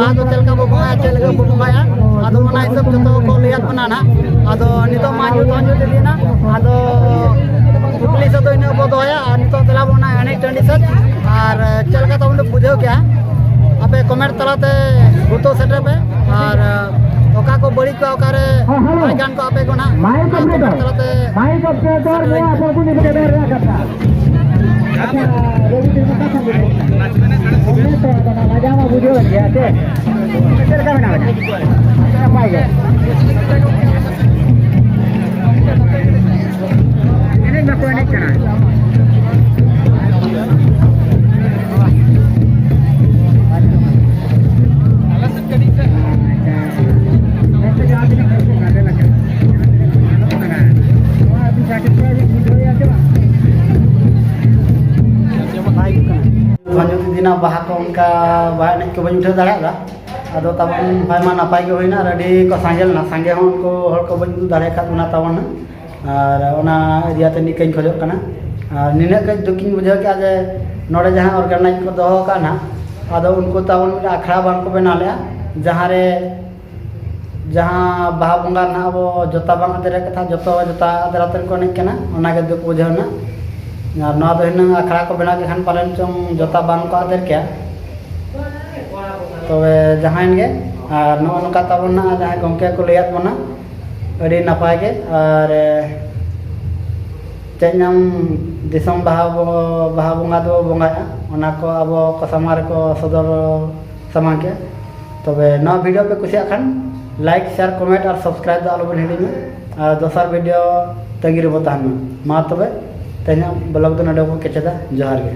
ᱟᱫᱚ ᱪᱮᱫ ᱞᱮᱠᱟ ᱵᱚ ᱵᱚᱸᱜᱟᱭᱟ, ᱪᱮᱫ ᱞᱮᱠᱟ ᱵᱚ ᱵᱚᱸᱜᱟᱭᱟ, ᱟᱫᱚ ᱚᱱᱟ ᱦᱤᱥᱟᱹᱵ ᱡᱚᱛᱚ ᱠᱚ ᱞᱟᱹᱭᱟᱫ ᱵᱚᱱᱟ ᱱᱟᱦᱟᱜ᱾ ᱟᱫᱚ ᱱᱤᱛᱚᱜ ᱢᱟ ᱧᱩᱛ ᱦᱚᱸ ᱧᱩᱛ ᱤᱫᱤᱭᱮᱱᱟ᱾ ᱟᱫᱚ ᱠᱩᱠᱞᱤ ᱥᱮᱫ ᱫᱚ ᱤᱱᱟᱹᱜ ᱵᱚ ᱫᱚᱦᱚᱭᱟ᱾ ᱟᱨ ᱱᱤᱛᱚᱜ ᱫᱮᱞᱟ ᱵᱚᱱ ᱮᱱᱮᱡ ᱴᱟᱺᱰᱤ ᱥᱮᱫ᱾ ᱟᱨ ᱪᱮᱫ ᱞᱮᱠᱟ ᱛᱟᱵᱚᱱ ᱯᱮ ᱵᱩᱡᱷᱟᱹᱣ ᱠᱮᱜᱼᱟ, ᱟᱯᱮ ᱠᱚᱢᱮᱱᱴ ᱛᱟᱞᱟᱛᱮ ᱜᱩᱨᱩᱛᱛᱚ ᱥᱮᱴᱮᱨ ᱯᱮ᱾ ᱟᱨ ᱚᱠᱟ ᱠᱚ ᱵᱟᱹᱲᱤᱡ ᱠᱚ, ᱚᱠᱟᱨᱮ ᱦᱮᱸ, ᱦᱮᱞᱳ᱾ ᱵᱟᱭ ᱜᱟᱱ ᱠᱚ, ᱟᱯᱮ ᱠᱚ ᱱᱟᱦᱟᱜ ᱢᱟᱭᱤᱠ ᱠᱚᱢᱮᱱᱴ ᱚᱯᱟᱨᱮᱴᱚᱨ, ᱛᱟᱞᱟᱛᱮ ᱢᱟᱭᱤᱠ ᱚᱯᱟᱨᱮᱴᱚᱨ ᱥᱮᱴᱮᱨ ᱨᱮ ᱟᱹᱧ ᱯᱮ᱾ ᱟᱯᱮ ᱠᱚ ᱱᱤᱡᱮ ᱵᱮᱱ ᱨᱮᱭᱟᱜ ᱠᱟᱛᱷᱟ᱾ ᱟᱪᱪᱷᱟ, ᱨᱚᱵᱤ ᱴᱤᱵᱷᱤ ᱠᱟᱛᱷᱟ ᱵᱚᱞᱮ᱾ ᱚᱱᱮ ᱛᱚ ᱟᱫᱚ ᱞᱟᱡᱟᱣ ᱢᱟ ᱵᱩᱡᱷᱟᱹᱣ ᱮᱫ ᱜᱮᱭᱟ ᱥᱮ᱾ ᱪᱮᱫ ᱞᱮᱠᱟ ᱢᱮᱱᱟᱜ ᱵᱮᱱᱟ? ᱱᱟᱯᱟᱭ ᱜᱮ᱾ ᱮᱱᱮᱡ ᱢᱟᱠᱚ ᱮᱱᱮᱡ ᱠᱟᱱᱟ᱾ ᱟᱪᱪᱷᱟ᱾ ᱱᱚᱛᱮ ᱡᱟᱦᱟᱸ ᱛᱤᱱᱟᱹᱜ ᱦᱚᱲ ᱠᱚ ᱜᱟᱫᱮᱞ ᱟᱠᱟᱱᱟ, ᱡᱟᱦᱟᱸ ᱛᱤᱱᱟᱹᱜ ᱠᱚ ᱧᱮᱞᱚᱜ ᱠᱟᱱᱟ, ᱱᱚᱣᱟ ᱟᱹᱰᱤ ᱥᱟᱴᱤᱥᱯᱷᱟᱭ ᱵᱩᱡᱷᱟᱹᱣᱮᱫᱼᱟ ᱥᱮ ᱵᱟᱝ? ᱵᱟᱭ ᱦᱩᱭᱩᱜ ᱠᱟᱱᱟ᱾ ᱵᱷᱟᱹᱱᱩ ᱫᱤᱫᱤᱱᱟᱜ ᱵᱟᱦᱟ ᱠᱚ ᱚᱱᱠᱟ ᱵᱟᱦᱟ ᱮᱱᱮᱡ ᱠᱚ ᱵᱟᱹᱧ ᱩᱴᱷᱟᱹᱣ ᱫᱟᱲᱮᱭᱟᱫᱟ᱾ ᱟᱫᱚ ᱛᱟᱵᱚᱱ ᱱᱟᱯᱟᱭ ᱢᱟ ᱱᱟᱯᱟᱭ ᱜᱮ ᱦᱩᱭᱱᱟ ᱟᱨ ᱟᱹᱰᱤ ᱠᱚ ᱥᱟᱸᱜᱮ ᱞᱮᱱᱟ᱾ ᱥᱟᱸᱜᱮ ᱦᱚᱸ ᱩᱱᱠᱩ ᱦᱚᱲ ᱠᱚ ᱵᱟᱹᱧ ᱩᱫᱩᱜ ᱫᱟᱲᱮ ᱟᱠᱟᱫ ᱵᱚᱱᱟ ᱛᱟᱵᱚᱱ ᱱᱟᱜ᱾ ᱟᱨ ᱚᱱᱟ ᱤᱫᱤ ᱟᱛᱮ ᱱᱤᱠᱟᱹᱧ ᱠᱷᱚᱡᱚᱜ ᱠᱟᱱᱟ᱾ ᱟᱨ ᱱᱤᱱᱟᱹᱜ ᱠᱟᱹᱡ ᱫᱩᱠᱤᱧ ᱵᱩᱡᱷᱟᱹᱣ ᱠᱮᱫᱼᱟ ᱡᱮ ᱱᱚᱰᱮ ᱡᱟᱦᱟᱸ ᱚᱨᱜᱟᱱᱟᱭᱤᱡᱽ ᱠᱚ ᱫᱚᱦᱚ ᱟᱠᱟᱫ ᱱᱟᱜ, ᱟᱫᱚ ᱩᱱᱠᱩ ᱛᱟᱵᱚᱱ ᱢᱤᱫᱴᱟᱝ ᱟᱠᱷᱲᱟ ᱵᱟᱝ ᱠᱚ ᱵᱮᱱᱟᱣ ᱞᱮᱫᱼᱟ, ᱡᱟᱦᱟᱸ ᱨᱮ ᱡᱟᱦᱟᱸ ᱵᱟᱦᱟ ᱵᱚᱸᱜᱟ ᱱᱟᱦᱟᱜ ᱟᱵᱚ ᱡᱚᱛᱟ ᱵᱟᱝ ᱟᱫᱮᱨ ᱠᱟᱛᱷᱟ, ᱡᱚᱛᱚ ᱡᱚᱛᱟ ᱟᱫᱮᱨ ᱟᱛᱮᱫ ᱠᱚ ᱮᱱᱮᱡ ᱠᱟᱱᱟ, ᱚᱱᱟᱜᱮ ᱫᱩᱠ ᱵᱩᱡᱷᱟᱹᱣ ᱮᱱᱟ᱾ ᱟᱨ ᱱᱚᱣᱟ ᱫᱚ ᱦᱩᱱᱟᱹᱝ ᱟᱠᱷᱲᱟ ᱠᱚ ᱵᱮᱱᱟᱣ ᱠᱮᱫ ᱠᱷᱟᱱ ᱯᱟᱞᱮᱱ ᱪᱚᱝ ᱡᱚᱛᱟ ᱵᱟᱝ ᱠᱚ ᱟᱫᱮᱨ ᱠᱮᱭᱟ᱾ ᱛᱚᱵᱮ ᱡᱟᱦᱟᱸᱭᱮᱱ ᱜᱮ, ᱟᱨ ᱱᱚᱜᱼᱚ ᱱᱚᱝᱠᱟ ᱛᱟᱵᱚᱱ ᱱᱟᱦᱟᱜ ᱡᱟᱦᱟᱸᱭ ᱜᱚᱢᱠᱮ ᱠᱚ ᱞᱟᱹᱭᱟᱫ ᱵᱚᱱᱟ, ᱟᱹᱰᱤ ᱱᱟᱯᱟᱭ ᱜᱮ᱾ ᱟᱨ ᱪᱮᱫ ᱧᱟᱢ ᱫᱤᱥᱚᱢ ᱵᱟᱦᱟ ᱵᱚ-, ᱵᱟᱦᱟ ᱵᱚᱸᱜᱟ ᱫᱚ ᱵᱚᱸᱜᱟᱭᱟ, ᱚᱱᱟ ᱠᱚ ᱟᱵᱚ ᱠᱚ ᱥᱟᱢᱟᱝ ᱨᱮᱠᱚ ᱥᱚᱫᱚᱨ ᱥᱟᱢᱟᱝ ᱠᱮᱫᱼᱟ᱾ ᱛᱚᱵᱮ ᱱᱚᱣᱟ ᱵᱷᱤᱰᱤᱭᱳ ᱯᱮ ᱠᱩᱥᱤᱭᱟᱜ ᱠᱷᱟᱱ ᱞᱟᱭᱤᱠ, ᱥᱮᱭᱟᱨ, ᱠᱚᱢᱮᱱᱴ ᱟᱨ ᱥᱟᱵᱥᱠᱨᱟᱭᱤᱵ ᱫᱚ ᱟᱞᱚᱵᱚᱱ ᱦᱤᱲᱤᱧᱟ᱾ ᱟᱨ ᱫᱚᱥᱟᱨ ᱵᱷᱤᱰᱤᱭᱳ ᱛᱟᱺᱜᱤ ᱨᱮᱵᱚ ᱛᱟᱦᱮᱱ ᱢᱟ᱾ ᱢᱟ ᱛᱚᱵᱮ ᱛᱮᱦᱮᱧᱟᱜ ᱵᱞᱚᱜ ᱫᱚ ᱱᱚᱰᱮ ᱵᱚ ᱠᱮᱪᱮᱫᱟ᱾ ᱡᱚᱦᱟᱨ ᱜᱮ᱾